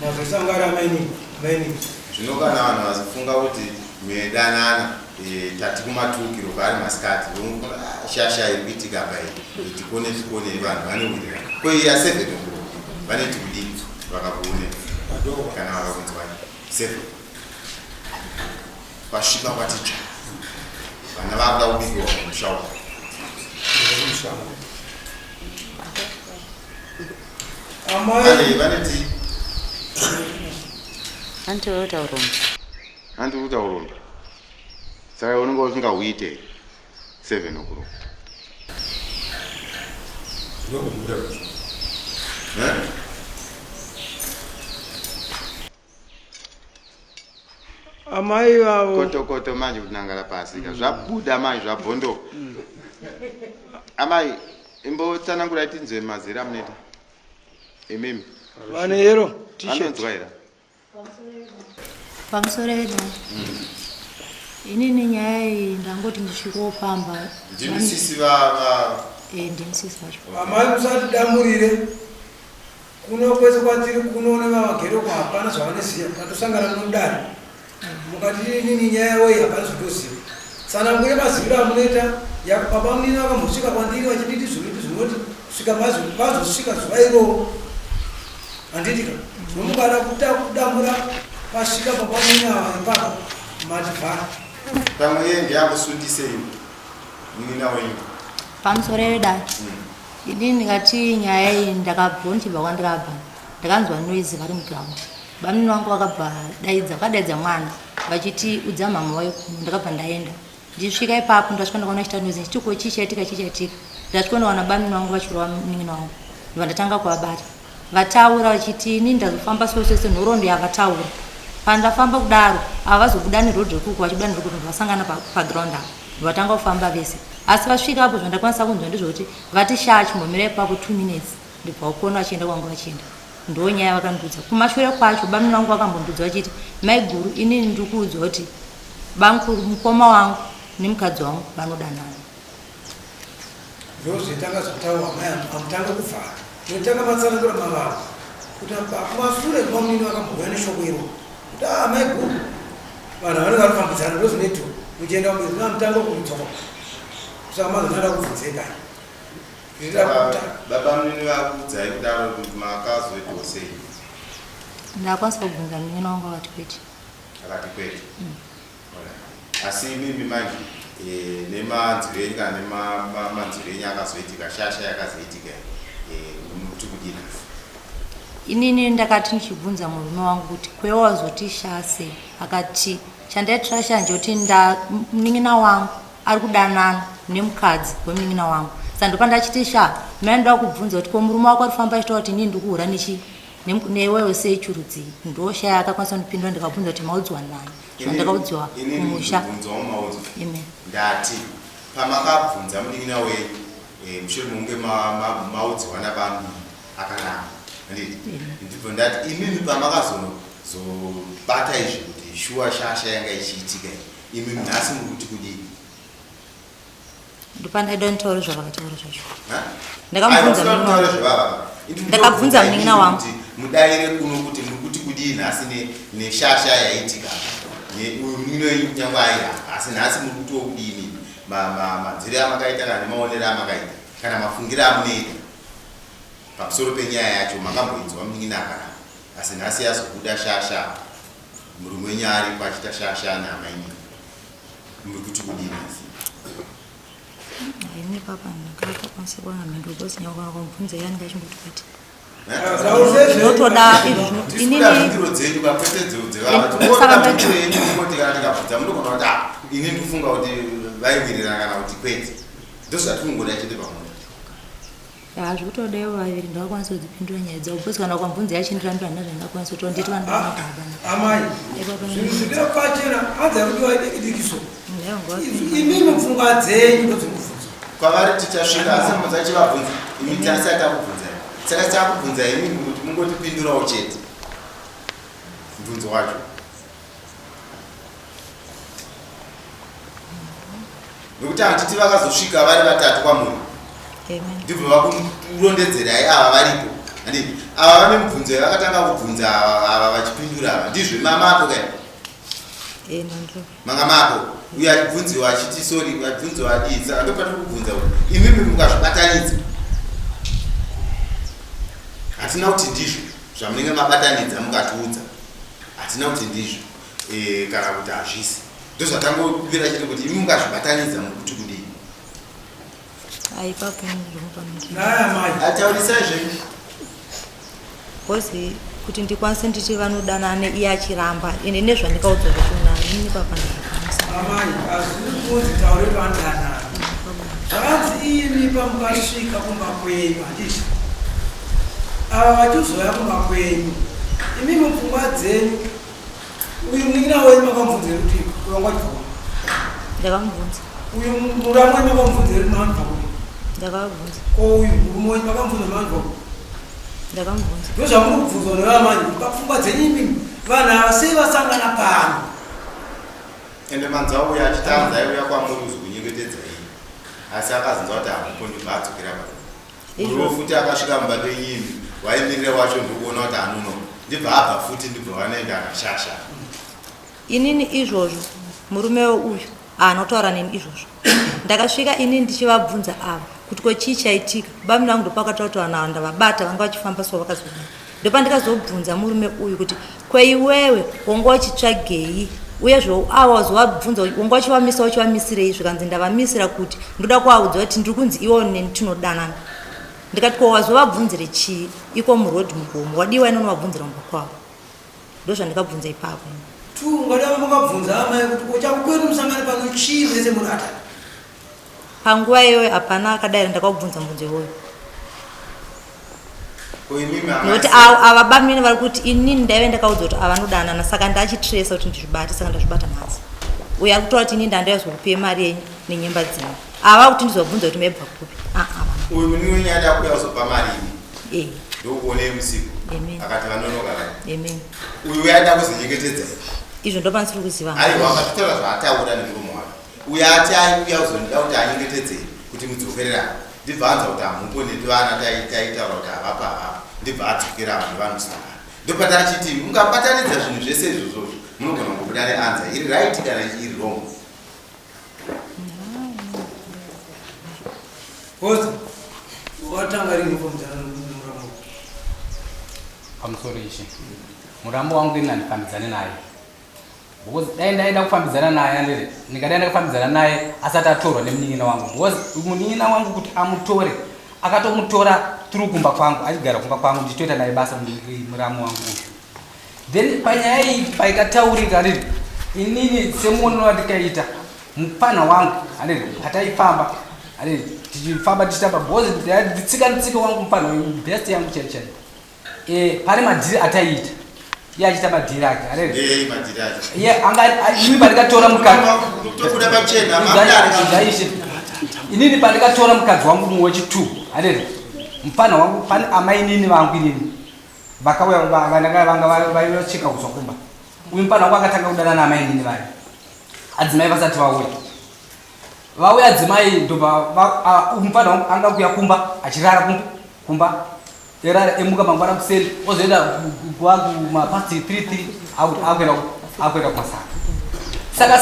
Mazosangana amaini, amaini. Zvino kana vanhu vazifunga kuti medanana eh, tati kumatukiro kwaari masikati vongofunga ah, shasha iri kuitika apa iyi tikone tikone vanhu vanowirirana ko iya seven o'clock vanoti kudii vakakuone kana vakakunzwai seven kwasviba kwati tsva vana vakuda kubikiwa kumusha uko Amai vanoti Hanti wewe utauromba. Hanti utauromba. Saka unenge usingahuite 7 o'clock. Ndokubuda kucho. Eh? Amai vavo. Koto koto manje kunangara pasi ka. Zvabuda manje zvabhondoka. Amai imbotsanangurai tinzwe mazera amunoita. Imimi. Vane yero t-shirt. Vanonzwa here? Pamusoro edu. Inini nyaya iyi ndangoti ndisvikewo pamba. Ndimi sisi va va Eh, ndini sisi vacho. Amai musatidamburire. Kuno kwese kwatiri kuno nevavagere uko hapana zvavanoziva. Tatosangana muno mudare. Mukati inini nyaya yavo hapana zvatoziva. Tsanangure maziviro amunoita baba munini vakambosvika kwandiri vachinditi zvinoti zvinoti kusvika vazosvika zuva iroro. Handitika. Zvino mukada kudambura pasvika baba munini ava ipapo mativhara. Pamwe iye ndiye akusundisei munin'ina wenyu. Pamusoro vedare. Ini ndingati nyaya iyi ndakabva ndichibva kwandakabva ndakanzwa noise vari muground. Bamnini vangu vakabva daidza vakadaidza mwana vachiti udza mhamha wayo kuno ndakabva ndaenda. Ndichisvika ipapo ndasvika ndakaona chita noise ndichiti ko chii chaitika chii chaitika. Ndasvika ndawana bamnini vangu vachirova munin'ina wangu ndobva ndatanga kuvabata. Vataura vachiti ini ndazofamba so so so nhoroondo yavataura. Pandafamba kudaro ava vazobuda neroad rekuku vachibuda neroad rekuku vasangana paground apa vatanga kufamba vese. Asi vasvika apo zvandakwanisa kunzwa ndezvekuti vati shaa chimbomira ipapo 2 minutes ndibva wakona vachienda kwangu vachienda. Ndonyaya vakandiudza. Kumashure kwacho bamnini vangu vakambondiudza vachiti maiguru inini ndiri kuudzwa kuti bamkuru mukoma wangu nemukadzi wangu vanodanana. Ndozvetanga zvataurwa amai amutanga kuvhara. Tinotanga matsanangura mavava kuti kumasure kwamunini vakambouya neshoko iro kuti ah maiguru vanhu vanenge vanofambidzana ndozvinoitwa muchienda kumberi amutanga kudzoka saka mazonada kubvunzeka. Baba munini vakuudzai kudaro kuti makazoitawo sei? Ndakwanisa kubvunza munin'ina wangu akati kwete. Akati kwete. Asi imimi manje eh, nemanzwiro enyu kana nemamanzwiro enyu akazoitika shasha yakazoitika eh, muti kudini? Inini ndakati ndichibvunza murume wangu kuti kwewe wazoti sha sei akati chandaitira shanje kuti munin'ina wangu ari kudanana nemukadzi wemunin'ina wangu saka ndopandachiti sha mai ndoda kubvunza kuti ko murume wako ari kufamba achitaura kuti inini ndikuhura nechi newewe sei chirudzii ndoshaya akakwanisa kundipindura ndikabvunza kuti maudzwa nani zvandakaudzwa kumusha Amen. Ndati pamakabvunza munin'ina wenyu eh, mushure mekunge maudzwa nabambi akaramba handiti ndibvo ndati imimi pamakazozobata izvi kuti shuwa shasha yanga ichiitika iyi imimi nhasi muri kuti kudii Ndopandaida nditaure zvavakataura zvacho. Ndakamubvunza munin'ina wangu. Ndakabvunza munin'ina wangu. Mudaire kuno kuti muri kuti kudii nhasi neshasha yaitika. Uyu munin'ina wenyu kunyangwe airamba asi nhasi muri kutiwo kudini manzwire amakaita kana nemaonero amakaita kana mafungiro amunoita. Pamusoro penyaya yacho makamboinzwa munin'ina akaramba asi nhasi yazobuda shasha murume wenyu aripo achiita shasha naamainini muri kuti kudini asi? Ini papa ndakakwanisa kuwana mhinduro because nyangwe kana kumubvunza iye anenge achingoti kwete. Zvinotoda izvi inini mhinduro dzenyu ka kwete dzevanhu. Saka mhinduro yenyu mungoti kana tikabvunza munogona kuti ah ini ndikufunga kuti vaiwirirana kana kuti kwete. Ndozvatinongoda chete pamunhu. Haa zvekutoda ivo vaviri ndavakwanisa kudzipindura nyaya dzavo because kana ukamubvunza yachindirambira handina zvandingakwanisa kuti nditi vanodana baba. Amai zvinhu zviri pachena hanzi yakudiwa idikidikiso imimi pfungwa dzenyu ndodzimubvunzo kwavari tichasvika asi musachivabvunza imi tasati takubvunzai saka takubvunzai imimi kuti mungotipindurawo chete mubvunzo wacho Nokuti handiti vakazosvika vari vatatu kwamuri, ndibva vakurondedzerai ava varipo. Handiti ava vane mubvunzo yavakatanga kubvunza ava vachipindura ava ndizvo mamako kai manga mako uyo achibvunziwa achiti sorry achibvunziwa adii saka ndopatiri kubvunza kuti imimi mukazvibatanidza hatina kuti ndizvo zvamunenge mabatanidza mukatiudza hatina kuti ndizvo e, kana kuti hazvisi ndozvatangobira chete kuti imi mukazvibatanidza mukuti kudii ataurisai zvenyu bcause kuti ndikwanise nditi vanodanane iye achiramba ende nezvandikaudzwa zvachona ini papa ndazvikwanisa amai hazviri kunzi taure vandanana zvakanzi imi pamukasvika kumba kwenyu handiti ava vachizouya kumba kwenyu imi mupfungwa dzenyu Uyu munin'ina wenyu makamubvunza here kuti wanga uchibva kupi? Ndakamubvunza. Uyu muramu wenyu makamubvunza here kuti maanobva kupi? Ndakavabvunza. Ko uyu murume wenyu makamubvunza kuti maanobva kupi? Ndakamubvunza. Ndozvamuri kubvunzwa nevamanje kuti papfungwa dzenyu imimi vanhu ava sei vasangana pano? Ende manzwa uya achiti anzi aiuya kwamuri kuzokunyengetedza iyi asi akazonzwa kuti hamupo ndibva adzokera pano. Murume futi akasvika mumba penyu imi waimirira wacho ndokuona kuti anonoka ndibva abva futi ndibva vanoenda akashasha. Inini izvozvo murume uyu haana kutaura neni izvozvo. Ndakasvika inini ndichivabvunza ava kuti ko chii chaitika. Bamnini vangu ndopakataura kuti vanhu ava ndavabata vanga vachifamba so vakazodii. Ndopandikazobvunza murume uyu kuti ko iwewe wanga uchitsvagei uyezve ava wazovabvunza wanga uchivamisa uchivamisirei zvikanzi ndavamisira kuti ndoda kuvaudza kuti ndiri kunzi iwo neni tinodanana ndikati ko wazovabvunzire chii iko muroad mugomo wadii wainonovabvunzira kumba kwavo ndozvandikabvunza ipapo Tu ungada mukabvunza amai kuti ko chakukwedu musangane pano chii mese muri atatu Panguva iyoyo hapana akadaira ndakakubvunza mubvunzo iwoyo. Nokuti ava bamnini vari kuti inini ndaive ndakaudzwa kuti ava vanodanana saka ndachitresa kuti ndizvibate saka ndazvibata nhasi. Uyo ari kutaura kuti inini ndandaizokupiwe mari yenyu nenyemba dzenyu. Ava kuti ndizovabvunza kuti maibva kupi. Ah, ah, Uyu munini wenyu ada kuuya kuzopa mari imi. Eh. Ndokuonei musiku. Amen. Akati vanonoka vai. Amen. Uyu uya ada kuzonyengetedza. Izvo ndopandisiri kuziva. Aiwa akatotaura zvaataura nemuromo wake. Uyo ati aiuya kuzondida kuti anyengetedze kuti mudzokererane ndibva anzwa kuti hamupo netuvana taitaura kuti havapo havapo ndibva adzokera vanhu vanosangana ndopatachiti mungabatanidza zvinhu zvese izvozvozvo munogona kungobuda neanza iri right kana iri wrong. Host, watanga rini kufambidzana nemuramu? Pamusoro ishe. Muramu wangu ini handifambidzane naye. Because dai ndaida kufambidzana naye andiri ndingadai ndakafambidzana naye asati atorwa nemunin'ina wangu because munin'ina wangu kuti amutore akatomutora through kumba kwangu achigara kumba kwangu ndichitoita naye basa muramu wangu uyu then panyaya iyi paikataurika andiri inini semuonero wandikaita mupfanha wangu andiri pataifamba andiri tichifamba tichitamba because nditsika nditsika wangu mupfanha best yangu chaiyo chaiyo Eh, pane madhiri ataiita iye achiita madhiri ake iye anga inini pandikatora mukadzi inini pandikatora mukadzi wangu mumwe wechitu anere mupfanha wangu pane amainini vangu inini vakauya vanga vaicheka kuzwa kumba uyu mupfanha wangu akatanga kudana naamainini vayo adzimai vasati vauya vauya adzimai ndobva mupfanha wangu anga kuya kumba achirara kumba Erara emuka mangwana kuseni ozoenda kumapast 3 3 akuenda akuenda kumasaka. Saka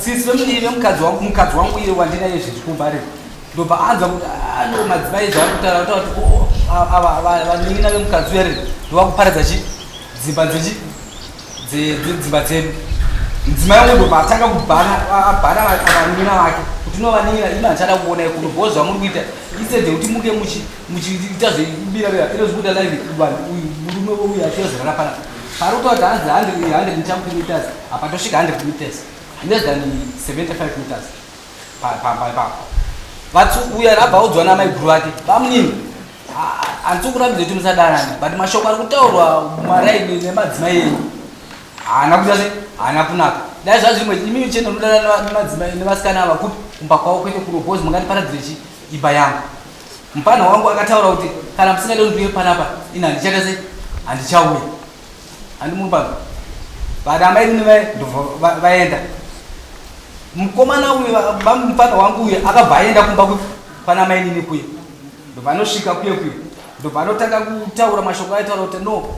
sisi vemudii vemukadzi wangu mukadzi wangu iye wandinaye zvezvi kumba ari ndobva anzwa kuti ah, no madzimai zvaari kutaura kutaura kuti oh, Vanin'ina vemukadzi uya riri ndovakuparadza chi dzimba dzechi dzimba dzedu. Mudzimai wangu ndobva atanga kubhana abhana vanin'ina vake kuti no vanin'ina imi handichada kuona ikuno bho zvamuri kuita instead yekuti muke muchiita zvekubira bira ino zvikuita live vanhu uyu murume uyu achiyozorara panapa pari kutaura kuti hanzi 100 nechamuti meters apa tosvika 100 meters less than 75 meters pamba ipapo. Vatsu uya abva audzwa namaiguru vake bamunini handisi kurambidza kuti musadanana but mashoko ari kutaurwa maraini nemadzimai enyu haana kuita se haana kunaka. Dai zvazvimwe imimi chete munodanana nemadzimai nevasikana ava kupi kumba kwavo kwete kuno bhozi mungandiparadzire chi imba yangu. Mupfanha wangu akataura kuti kana musingade kuti ndiuye panapa ini handichaita se handichauya. Handi muri pano vana amai nini vaye ndobva vaenda. Mukomana uyu mupfanha wangu uyu akabva aenda kumba kwana amai nini kuye ndobva anosvika kuye kuye ndobva anotanga kutaura mashoko aitaura kuti no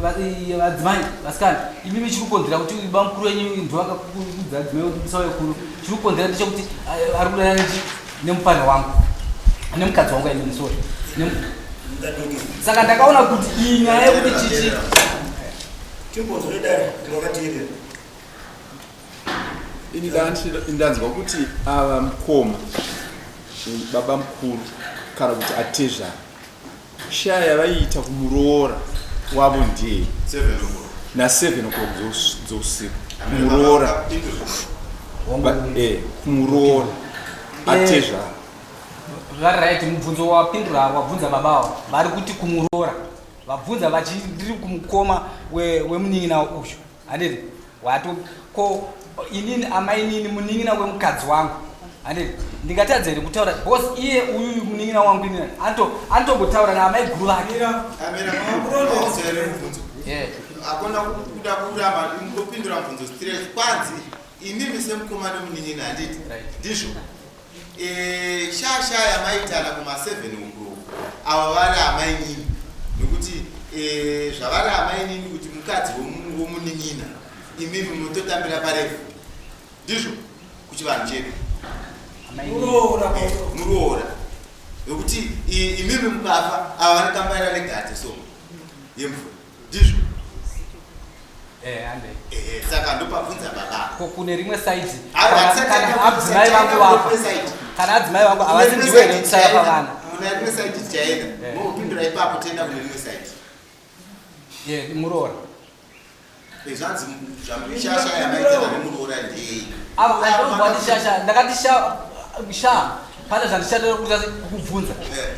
vadzimai vasikana imimi chiri kukonzera kuti bamukuru wenyu ndovakakuudza adzimai kuti musauye kuno chiri kukonzera ndechekuti ari kudanana nemupfanha wangu nemukadzi wangu aimini sorry. Saka ndakaona kuti iyi nyaya yekuti chichi Ini ndanzwa kuti ava mukoma baba mukuru kana kuti atezvara shaya yavaiita kumuroora wavo ndiyei na 7 o'clock dzousiku kumuroora kumuroora atezvara. Vari right mubvunzo wapindura wabvunza baba avo vari kuti kumuroora vabvunza vachindiri kumukoma wemunin'ina uyu handiti wato ko inini amainini munin'ina wemukadzi wangu handiti ndingatadza here kutaura because iye uyu munin'ina wangu inini anotombotaura naamai guru vake. Akona kuda kuramba kupindura mubvunzo straight kwanzi imimi semukoma nemunin'ina handiti ndizvo shasha yamaitana kuma 7 o'clock avo vari amainini nekuti zvavari amainini kuti mukadzi womunin'ina imimi munototambira parefu ndizvo kuchivanhu chedu muroora nekuti imimi mukafa ava vanokambaira negate so yemvura ndizvo. Saka ndopabvunza baba ko kune rimwe side kana adzimai vangu vafa kana adzimai vangu havasi ndiwe here kusaya pavana kune rimwe side tichaenda mopindura ipapo toenda kune rimwe side muroora zvanzi shasha yamaitana nemuroora ndei ava andinobva shasha ndakati sha pane zvandichatera kuita kukubvunza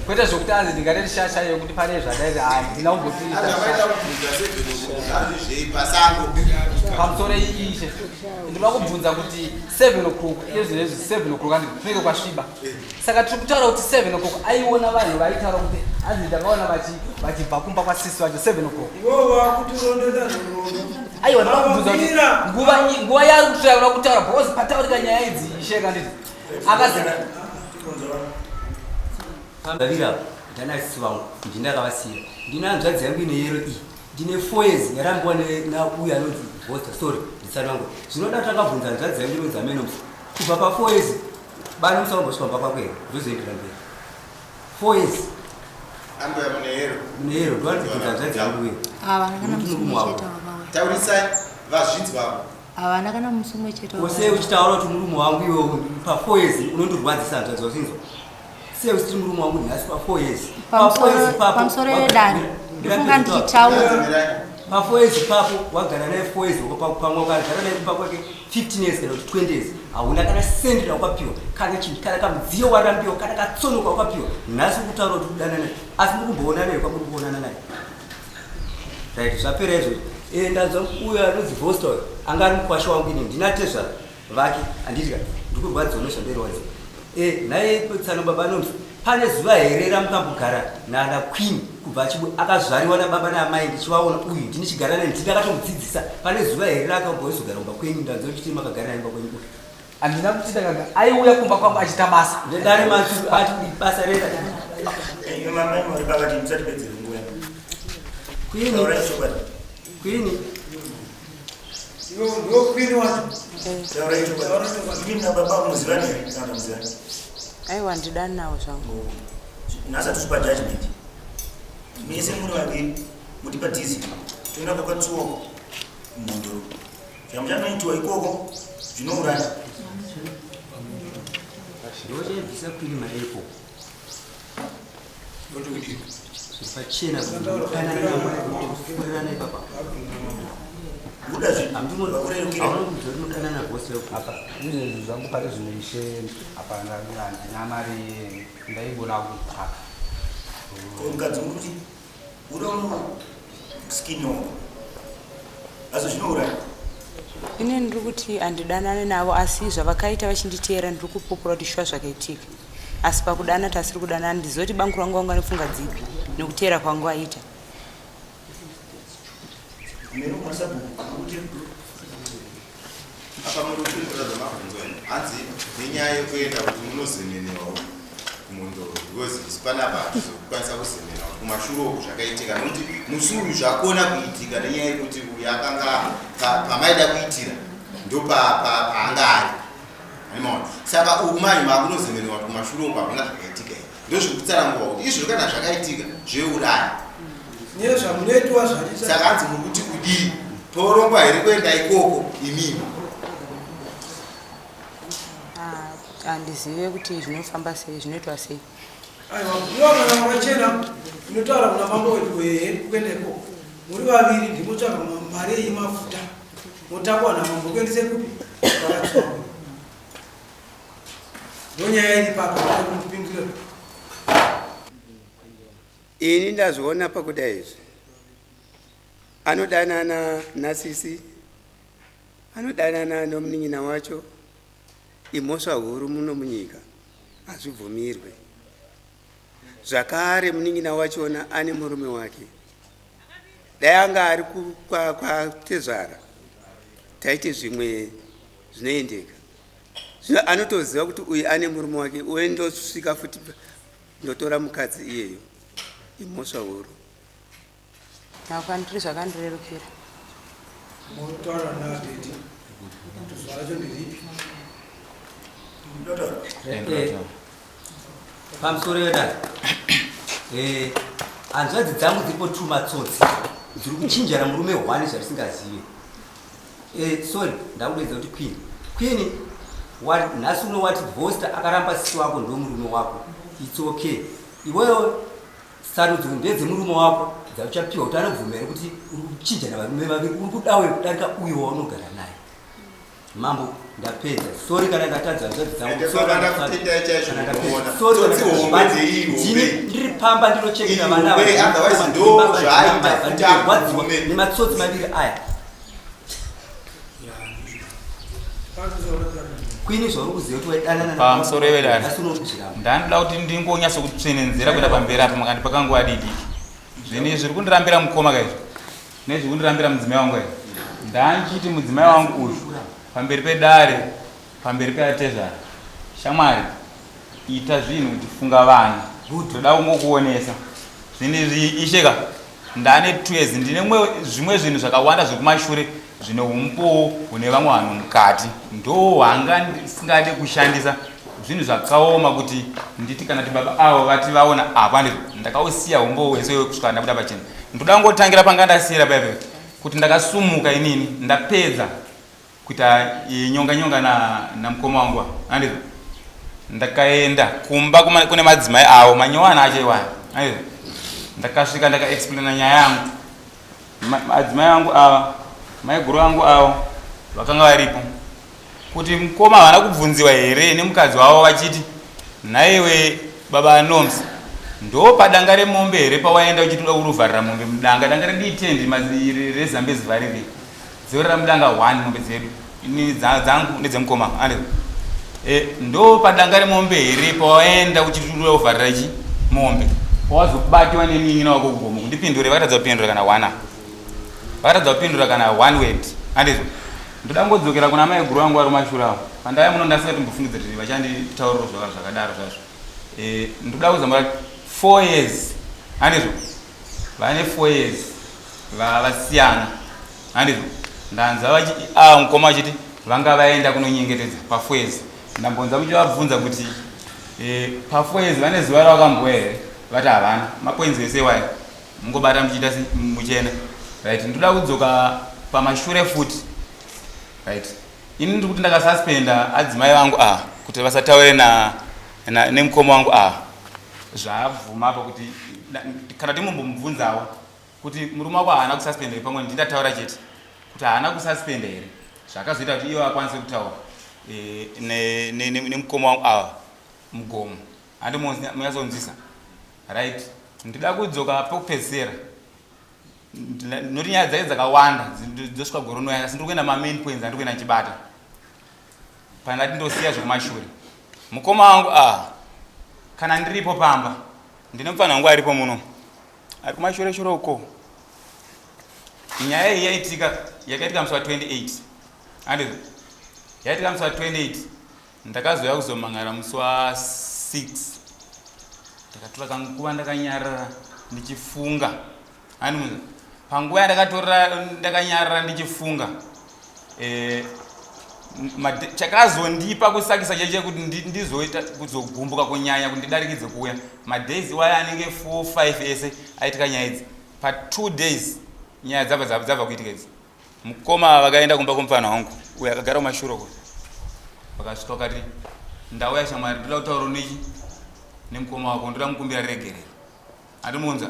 kwete zvokuti anzi ndingateti shasha yekuti pane zvadaiti handina kumbotipamusoro ishe ndinoda kubvunza kuti 7 o'clock izvezvi 7 o'clock andi kunenge kwasviba saka tiri kutaura kuti 7 o'clock aiona vanhu vaitaura kuti anzi ndakaona vachibva kumba kwasisi vacho 7 o'clock. Aiwa ndoda kubvunza kuti nguva yaari kutaura kutaura because pataurika nyaya idzi ishe kanditi Vaviri ava ndana sisi vangu ndini ndakavasiya. Ndine hanzvadzi yangu ine yero iyi. Ndine 4 years yarambiwa nauyu anonzi Bosta sorry ndisani wangu. Zvinoda takabvunza hanzvadzi yangu inonzi Amenoms. Kubva pa 4 years bani musambosvika kumba kwako here ndozoendera mberi. 4 years. Ambuya mune yero. Mune yero ndovanobvunza hanzvadzi yangu uye. Havana kana musi mumwe chete wakauya. Taurisai vazvinzi vavo. Havana kana musi umwe chete. Sei uchitaura kuti murume wangu iwe pa 4 years unondorwadzisa hanzvadzi wazvinzwa? Sei usiri murume wangu nhasi pa 4 years? Pa 4 years papo. Pamusoro yedare. Ndifunga ndichitaura. Pa 4 years papo wagara naye 4 years pamwe ukagara naye kumba kwake 15 years kana kuti 20 years hauna kana sendi raukapiwa kana chinhu kana kamudziyo warambiwa kana katsono kaukapiwa nhasi ukutaura kuti kudanana asi muri kumboonana here kwamuri kuonana naye? Right, zvapera izvozvo. Ndanzwa uyo anonzi Vosta uyo anga ari mukwasha wangu ini ndina tezvara vake handiti ka ndikurwadziwa nezvandairwadziwa. Nhai tsano baba anonzi pane zuva here ramukambogara nana Queen kubva akazvariwa nababa naamai ndichivaona uyu ndini chigara naye ndini ndakatomudzidzisa pane zuva here raakambozogara kumba kwenyu ndanzwa uchiti makagara naye kumba kwenyu uyu. Handina kuti ndakanga aiuya kumba kwangu achiita basa. Ndedare mati ati basa rega. Imi mamai muri pakati musatipedzere nguva. Queen. Taurai chokwadi. Queen. Ndiwo queen wacho. Taurai chokwadi. Imi nababa muzivani here kana muzivani? Aiwa ndidani nawo zvangu. Nhasi hatisi pa judgment. Mese muri vaviri mutipa dhizi toenda kwakatsuwa kumhondoro. Zvamuchanoitiwa ikoko zvinouraya. Ndochaibvisa kwini mari ikoko. Pachena kudanana namai ipapa. Buda zvinhu. Vakurerukira. Hauna kubvira unodanana vose apa. Izvezvi zvangu pari zvino ishe apa handina mari ndaigona kutsvaka. Ko mukadzi uri kuti uda uno skin wako. Asi zvinouraya. Ini ndiri kuti handidanane navo asi zvavakaita vachinditeera ndiri kupupura kuti shuwa zvakaitika. Asi pakudana tasiri kudanana ndizive kuti bangu rangu vanga nepfungwa dzipi nekuteera kwangu aita. Mero masabhuku kuti Apa muri kupindura zvamabvunzwa imi. Hanzi nenyaya yekuenda kuti munozemenewa uku kumhondoro because isu panapa hatizokwanisa kuzemenwa kuti kumashure uku zvakaitika nekuti musi uyu zvakona kuitika nenyaya yekuti uyu akanga pamaida kuitira ndopaanga ari. Maona? Saka uku manje makunozemenwa kuti kumashure uku hakuna zvakaitika here. Ndozviri kutsanangurwa kuti izvozvo kana zvakaitika zveuraya. Nezvamunoitwa zvacho. Saka hanzi muri kuti kudii? Torongwa here kuenda ikoko imimi? Ah, handizive kuti zvinofamba sei zvinoitwa sei. Aiwa, iwa mwana wakachena unotaura kuna mambo wedu ehe kuenda ikoko. Muri vaviri ndimotsvaga mari yemafuta. Motakwa namambo kuendese kupi? Kwakatsvakwa. Ndonyaya iri papa kupindura. Ini ndazviona pakuda izvi. Anodanana nasisi, anodanana nomunin'ina wacho, imhosva huru muno munyika, hazvibvumirwe. Zvakare munin'ina wachona ane murume wake. Dai anga ari kwatezvara taiti zvimwe zvinoendeka. Zvino anotoziva kuti uyu ane murume wake uye ndosvika futi ndotora mukadzi iyeyo imhosva huru. Nakwandiri zvakandirerukira. Motaura nadaddy kuti zuva racho nderipi. Eh, pamusoro yedare eh, hanzvadzi dzangu dziripo two matsotsi dziri kuchinjana murume hwani zvatisingazive eh, sorry ndakudeedza kuti queen queen nhasi uno wati vosta akaramba sisi wako ndomurume wako its okay iweyo Sarudzo ndedzemurume wako dzauchapiwa kuti anobvuma here kuti uri kuchinjana varume vaviri uri kudawo kudarika uyo waunogara naye. Mambo ndapedza. Sorry kana ndatadza hanzvadzi dzangu. Ende Sorry baba kana ndakutendai chaizvo kana munoona. ndapedza. Sorry kana Tsotsi hombe ndapedza. dzeiyi hombe. Ndini ndiri pamba ndinochengeta Iyi vana hombe, ava. otherwise ndo Ndiri zvaaita baba, kuti ndirwadziwa abvume. nematsotsi maviri aya. Kwini zvauri kuziva kuti waidanana pamusoro ivedare asi unozviramba. Ndanoda kuti ndingonyatso kutsvenenzera kuenda pamberi apa makandipa kanguva diki zvinhu izvi zviri kundirambira mukoma kaizvi nezviri kundirambira mudzimai wangu kaizvi ndanchiti mudzimai wangu uyu pamberi pedare pamberi peatezvara shamwari ita zvinhu kuti funga vana ndoda kungokuonesa zvinhu izvi isheka Ndane twezi ndine mwe zvimwe zvinhu zvakawanda zvekumashure zvine umbowo hune vamwe vanhu mukati ndo hwanga ndisingade kushandisa zvinhu zvakaoma kuti nditi kana kuti baba avo vati vaona apa ndizvo ndakausiya umbowo hwese kusvika ndabuda pachena ndoda kungotangira panga ndasiyira paipe kuti ndakasumuka inini ndapedza kuita nyonga nyonga na namukoma wangu andizvo ndakaenda kumba kune madzimai avo manyowana acho iwaya andizvo ndakasvika ndakaexplaina nyaya yangu madzimai angu ava maiguru angu avo vakanga varipo kuti mukoma havana kubvunziwa here nemukadzi wavo vachiti nhaiwe baba anoms ndo padanga remombe here pawaenda uchiti uda kuruvharira mombe mudanga danga reditendi rezambezi vhariri Dzorera mudanga one mombe dzedu ini dzangu nedzemukoma ande e, ndo padanga remombe here pawaenda uchitovharira ichi mombe pawazobatiwa nemunin'ina wako kugomo kundipindure vakatadza kupindura kana one vakatadza kupindura kana one word andizvo ndoda ngodzokera kuna mai guru vangu vari kumashure avo pandaya muno ndasati mbofungidzira kuti vachanditaurira zvakadaro zvazvo e, ndoda kuzama four years andizvo vane four years vasiyana handizvo ndanzwa vachi ah, mukoma vachiti vanga vaenda kunonyengetedza pafour years ndambonzwa muchivabvunza kuti eh, pafour years vane zuva ravakamboya here vati havana mapoinzi ese iwayo Mungobata muchiita muchienda. Right, ndoda kudzoka pamashure futi. Right. Ini ndiri kuti ndakasuspenda adzimai vangu ah kuti vasataure na, na nemukoma wangu ah zvaabvuma apa kuti kana timumbomubvunzawo kuti murume wako haana kususpenda here pamwe ndindataura chete kuti haana kususpenda here zvakazoita kuti ivo akwanise kutaura e, nemukoma wangu ava mugomo handi munyatsonzwisa right ndida kudzoka pekupedzisira noti nyaya dzake dzakawanda dzosvika gore unoya asi ndiri kuenda mamain points andiri kuenda ndichibata pandati ndosiya zvekumashure mukoma wangu a kana ndiripo pamba ndine mupfanha wangu aripo muno ari kumashure shure uko nyaya iyi yaitika yakaitika musi wa 28 andizvo yaitika musi wa 28 ndakazouya kuzomangara musi wa 6 ndakatora kanguva ndakanyarara ndichifunga ani panguva yandakatorera ndakanyarara ndichifunga eh, chakazondipa kusakisa chaicho kuti ndizoita kuzogumbuka kunyanya kuti ndidarikidze kuuya madays iwayo anenge 4 5 ese aitika nyaya idzi pa 2 days nyaya dzabva dzabva kuitika idzi mukoma vakaenda kumba kwemufana wangu uyo akagara kumashure uko vakasvika vakati ndauya shamwari ndoda kutaura nechi nemukoma wako ndoda mukumbira regerero andimuunza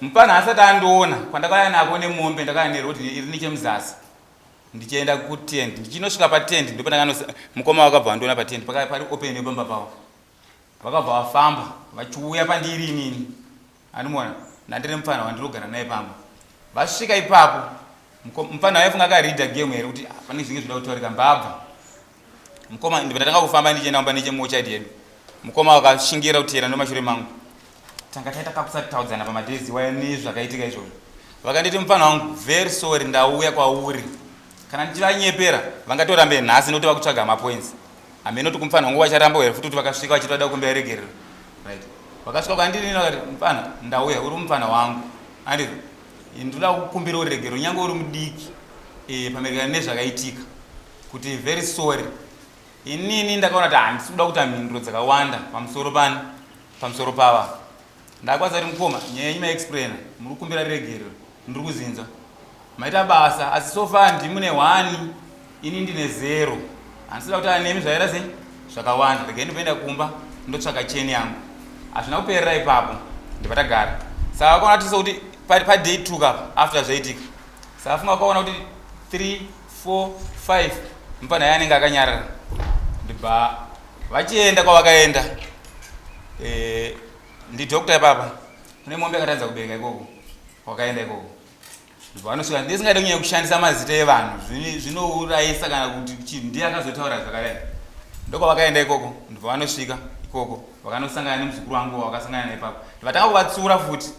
mupana asati andiona kwandakauya nako nemombe ndakauya nerodi iri nechemuzasi ndichienda kutent ndichinosvika patent ndopandakano mukoma vakabva vandiona patent pari open nepamba pavo vakabva vafamba vachiuya pandiri inini andimuona ndandiri mupfana wandinogara naye pamba vasvika ipapo mupfana waifunga akareada game here kuti ah, pane zvinge zvida kutaurika mbabva mukoma ndatanga kufamba ndichienda kumba nechemuochadi yedu mukoma wakashingira kuteera nomashure mangu tanga taita kakusataudzana pamadays iwayo nezvakaitika izvozvo vakanditi mupfana wangu very sorry ndauya kwauri kana ndichivanyepera vangatorambe nhasi nokuti vakutsvaga mapoints hameno kuti kumupfana wangu vacharamba here futi kuti vakasvika vachiti vada kukumbira regerero right vakasvika kwandiri vakati mupfana ndauya uri mupfana wangu andizvo ndoda kukumbira uregero nyange uri mudiki e, pamaererano nezvakaitika kuti very sorry inini ndakaona kuti handisi kuda kuita mhinduro dzakawanda pamusoro pani pamusoro pava ndakwanisa kuti mukoma nyaya yenyu maexplaina muri kukumbira regerero ndiri kuzinzwa maita basa asi so far ndimune one ini ndine zero handisida kuti anemi zvaira sei zvakawanda regai ndimboenda kumba ndotsvaka cheni yangu hazvina kuperera ipapo ndibva tagara saka vakaona kuti sokuti paday two kapa after zvaitika saka funga vakaona kuti 3 4 5 mupana yaye anenge akanyarara ndibva vachienda kwavakaenda eh, ndidokta ipapa kune mombe yakatadza kubereka ikoko wakaenda ikoko vanosvika ndisingade kunyanya kushandisa mazita evanhu zvinourayisa kana kuti chinhu ndiye akazotaura zvakadai ndokwavakaenda ikoko ndibva vanosvika ikoko vakanosangana nemuzukuru wangu wavakasangana naye ipapo vatanga kuvatsiura futi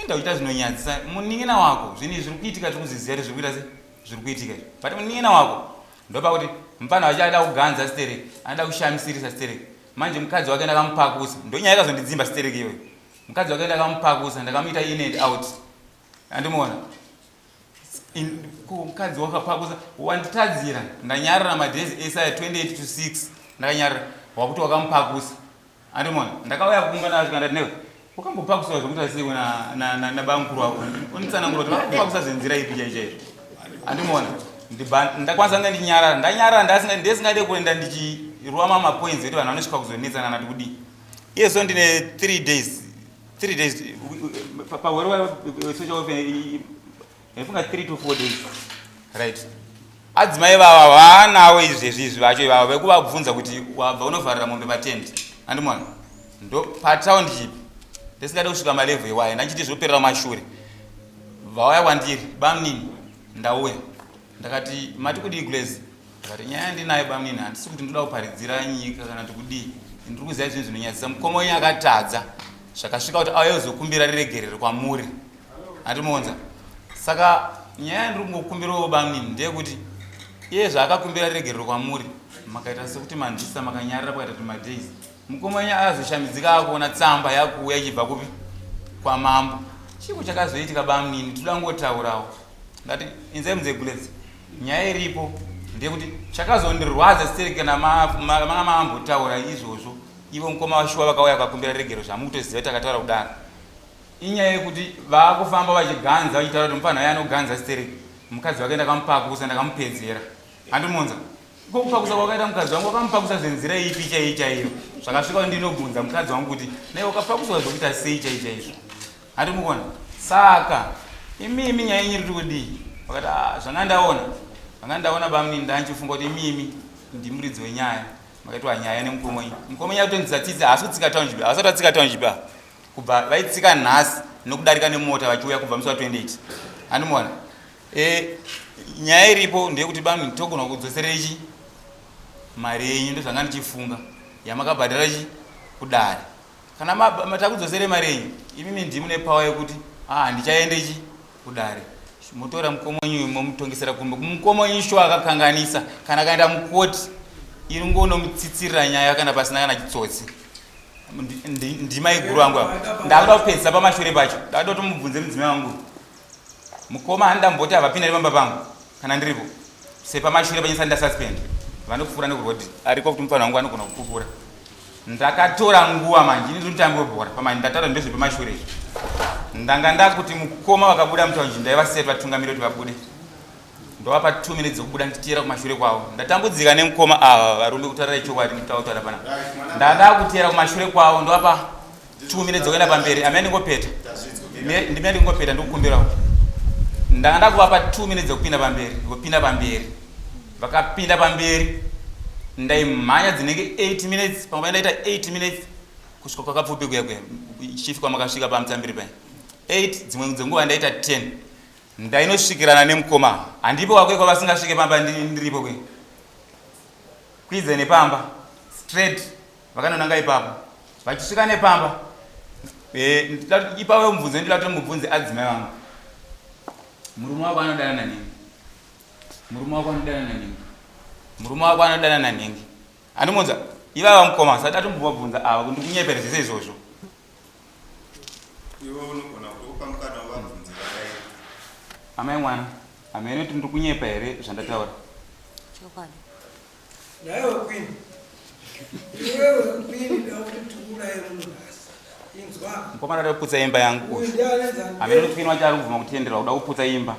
enda uchiita zvinonyadzisa munin'ina wako zvinhu izvi zviri kuitika tiri kuzviziva kuti zviri kuita se zviri kuitika izvi but munin'ina wako ndopakuti mupfana wacho aida kuganza stereki anoda kushamisirisa stereki manje mukadzi wake ndakamupakusa ndonyaya yakazondidzimba stereki iyoyo mukadzi wake ndakamupakusa ndakamuita in and out andimuona mukadzi wakapakusa wanditadzira ndanyarara madays ese aya 28 to 6 ndakanyarara wakuti wakamupakusa andimuona ndakauya kumba ndakasvika ndati newe wakambopakusawo zvekuita sei nabamukuru wako unditsanangura kuti vakakupakusa zvenzira ipi chai chaizvo andimuona ndakwanisa kunge ndichinyarara ndanyarara ndisingade kuenda ndichirwa mamapoints ekuti vanhu vanosvika kuzonetsana nati kudii iye so ndine 3 days 3 days pahwero social welfare ndaifunga 3 to 4 days right adzimai vava vaanawo izvezvi izvi vacho ivava vekuvabvunza kuti wabva unovharira mombe patendi andimwana ndo pataundi chipi ndisingade kusvika malevhu iwayo ndachiti zvoperera mashure vauya kwandiri bamnini ndauya ndakati mati kudii glaze Ndakati nyaya yandinayo bamnini handisi kuti ndoda kuparidzira nyika kana kuti kudii ndiri kuziva zvinhu zvinonyadzisa mukoma wenyu akatadza zvakasvika kuti auye kuzokumbira riregerero kwamuri andimuonza saka nyaya yandiri kungokumbirawo bamnini ndeyekuti iye zvaakakumbira riregerero kwamuri makaita sekuti mandisa makanyarara pakaita tumadays mukoma wenyu azoshamidzika akuona tsamba yakuuya ichibva kupi kwamambo chiiko chakazoitika bamnini toda kungotaurawo ndati inzai munzegulezi Nyaya iripo ndeyekuti chakazondirwadza stereki kana manga maambotaura izvozvo ivo mukoma vashuwa vakauya vakakumbira regero zvamukutoziva takataura kudaro. Inyaya yekuti vaakufamba vachiganza vachitaura kuti mufanha uya anoganza stereki. Mukadzi wake ndakamupakusa ndakamupedzera. Handimunza. Ko kupakusa kwakaita mukadzi wangu wakamupakusa zvenzira ipi chaiyo chaiyo? Zvakasvika kuti ndinobvunza mukadzi wangu kuti naye wakapakuswa zvekuita sei chaiyo chaizvo? Handimukuona. Saka imimi nyaya yenyu iri kudii? Vakati ah zvanga ndaona. Zvanga ndaona bamnini ndanchifunga kuti imimi ndimuridzi wenyaya. Makaitwa nyaya nemukoma wenyu. Mukoma wenyu akutonzisa tsitsi haasi kutsika township. Haasati atsika township apa. Kubva vaitsika nhasi nokudarika nemota vachiuya kubva musi wa 28. Handimuona. E, nyaya iripo ndeyekuti bamnini togona kudzoserei chi mari yenyu ndozvanga ndichifunga yamakabhadhara chi kudare. Kana takudzosere mari yenyu imimi ndimi mune power yekuti ah handichaende chi kudare. Motora mukoma wenyu momutongesera kumba. Mukoma wenyu shuwa akakanganisa kana akaenda mukoti iri ngonomutsitsirira nyaya kana pasina kana chitsotsi. Ndimaiguru wangu apa. Ndakuda kupedzisa pamashure pacho. Ndakuda kuti mubvunze mudzimai wangu. Mukoma handamboti havapinda nepamba pangu kana ndiripo. Sepamashure panyisa ndasuspend. Vanopfuura nekuroad ariko kuti mufana wangu anogona kupupura. Ndakatora nguva manje ini ndiri mutambi webhora pamanje ndataura ndezvepamashure izvi. Ndanga ndakuti mukoma vakabuda mutaunji ndaivasiya kuti vatungamire kuti vabude. Ndovapa 2 minutes dzekubuda ndichiteera kumashure kwavo. Ndatambudzika nemukoma ava varume kutaura chokwadi ndikutaura pana. Ndanda kuteera kumashure kwavo ndovapa 2 minutes dzekuenda pamberi. Amene ndingopeta. Ndimene ndingopeta ndikukumbirawo. Ndanga ndakuvapa 2 minutes dzekupinda pamberi. Vopinda pamberi. Vakapinda pamberi. Ndaimhanya dzinenge 8 minutes pamwe ndaita 8 minutes kusvika kwakapfupi kuya kuya chief kwamakasvika pamutsambiri paya 8 dzimwe dzenguva ndaita 10 Ndainosvikirana nemukoma handipo kwakwe kwavasingasvike pamba ndiripo kwe kwidze nepamba straight vakanonanga ipapo vachisvika nepamba eh, ipapo mubvunzo ndinoda kuti mubvunze adzimai vangu murume wako anodana nanhingi murume wako anodana nanhingi murume wako anodana nanhingi andimunza ivava mukoma sada tombovabvunza ava kuti ndikunyepere zvese izvozvo Iwe unogona kutokupa mukana uvabvunze vadaire. Amai mwana, hameno kuti ndiri kunyepa here zvandataura. Chokwadi. Nhaiwe queen. Iwewe queen da kuti tiuraye munhu nhasi. Inzwa. Mukomana ada kuputsa imba yangu Uyu uyu. ndiye anenza Hameno kuti queen wacho ari kubvuma kutenderwa kuda kuputsa imba.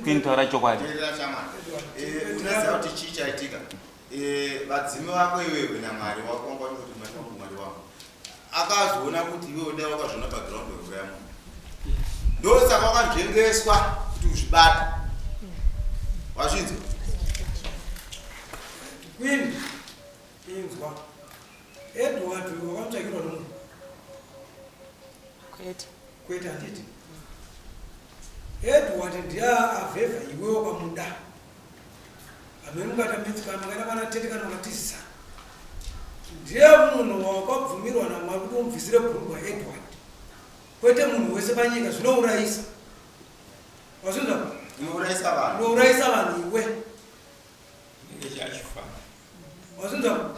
Queen taura chokwadi. Teerera shamwari. Eh, unoziva kuti chii chaitika? Eh, vadzimu vako iwewe naMwari wako wanga uchingoti Mwari wangu Mwari wangu. Akazoona kuti iwewe dai wakazviona paground weuraya munhu. Ndosaka wakanzvengeswa kuti uzvibate. Wazvinzwa? Queen. Inzwa. Edward wakamutsvakirwa nomunhu. Kwete. Kwete handiti. Edward ndiye avhevha iwe wakamuda. Hameno ungaita metsi kana makaita vana tete kana makatizisa. Ndiye munhu wakabvumirwa naMwari kuti umubvisire bhurugwa Edward. Kwete munhu wese panyika zvinourayisa. Wazvinzwa? Unourayisa vanhu. Unourayisa vanhu iwe. Wazvinzwa?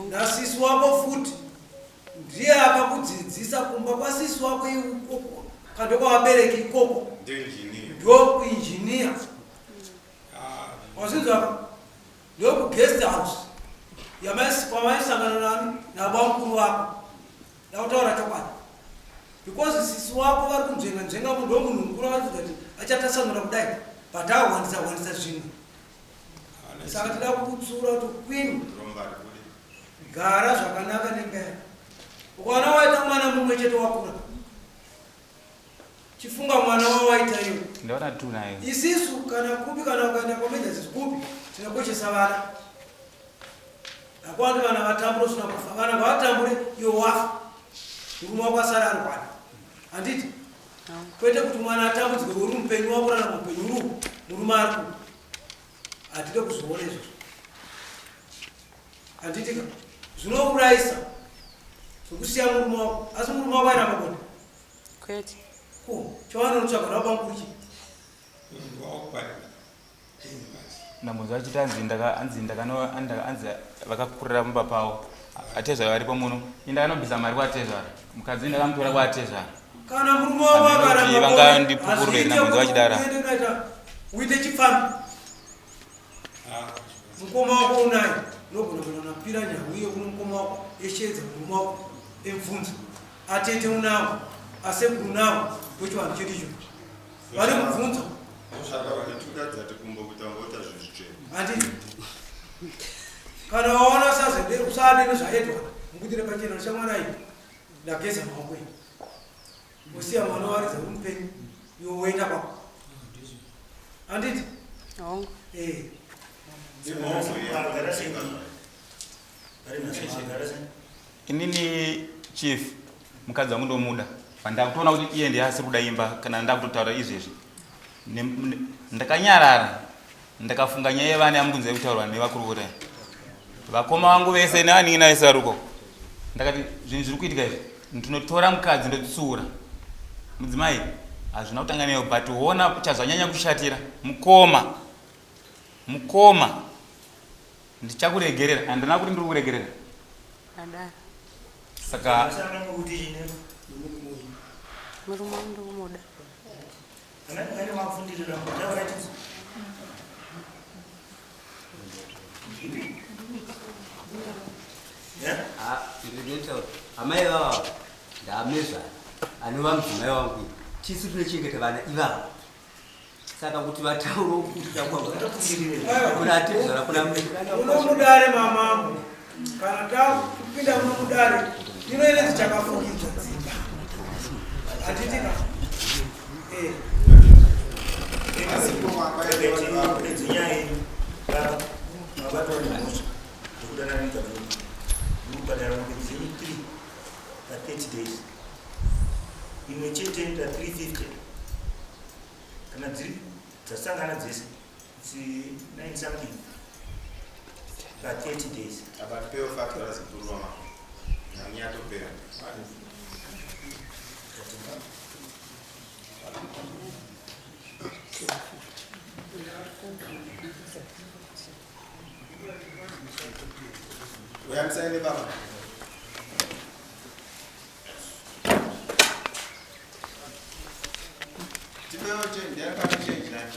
Nasisi wako futi ndiye akakudzidzisa kumba kwasisi wako ikoko kana kwavabereki ikoko. Ndokuinjiniya. Wazvinzwa? Ndokuguest house kwamaisangana nani nabamukuru vako. Ndakutaura chokwadi. Because sisi wako vari kunzvenga nzvenga munhu ndomunhu mukuru vari kufunga kuti achatasanura kudai but ahwandisa hwandisa zvinhu. Saka tida kukutsura kuti queen gara zvakanaka nemba yako. Ukaona waita mwana mumwe chete wakura. Chifunga mwana wawaita iwe. Ndaona tu naye. Isisu kana kupi kana ukaenda kwameja kupi tinokoshesa vana. Hakwandi vana vatambure usina kufa. Vana ngavatambure iwe wafa. Murume wako asara ari kwana. Handiti? Kwete kuti mwana atambudzike uri mupenyu wakurarama upenyu uri murume ari ku. Hatide kuzoona izvozvo. Handiti ka? Zvinourayisa. Zvekusiya murume wako. Asi murume wako airamba bonde. Kwete. Ko, chavanotsvaga nabamukuru chii? Ndambonzwa achiti anzi ndaka anzi ndakano anzi vakakurira mumba pavo. Atezvara varipo muno. Ini ndakanobvisa mari kwaatezvara. Mukadzi ndakamutora kwaatezvara. Kana murume wako akaramba vangandipupurire here ndambonzwa vachidaro. Uite chipfambi. Mukoma wako unaye unogona kuenda unapira nhau iyo kuno mukoma wako esheedza murume wako emubvunzo atete unawo. Asekuru navo ndochivanhu chedu icho. Vane mubvunzo. Handiti kana waona usade nezvaEdward mubudire pachena shamwari ndageza maoko iyi wosiya mwana waridza uri mupenyu iwe woenda kwako handiti eh. Inini chief mukadzi wangu ndomuda pandakutoona kuti iye ndiye asiri kuda imba kana ndakutotaura izvezvi ndakanyarara ndakafunga nyaya yevana yamukunzi yekutaurwa nevakuru vota vakoma vangu vese nevanin'ina vese vari uko ndakati zvinhu zviri kuitika izvi ndinotora mukadzi ndotsiura mudzimai hazvina kutanga neyo but hona chazvanyanya kushatira mukoma mukoma ndichakuregerera handina kuti ndiri kuregerera saka murume wangu ndikumuda Amai vava ndamezvara anova mudzimai wangu tisu tinochengeta vana ivava saka kuti vataure kuna atezvara kuna unomudare mamambo kana takupinda muno mudare inoenezi chakafukidza dzimba handitika eh. Imwe chete inoita 350 kana dziri dzasangana dzese it's 9 something pa 30 days. Apa tipewo factor zikuru mama. Nani yatopera. Uya musaine baba. Tipewo change, ndiyani pane change nani?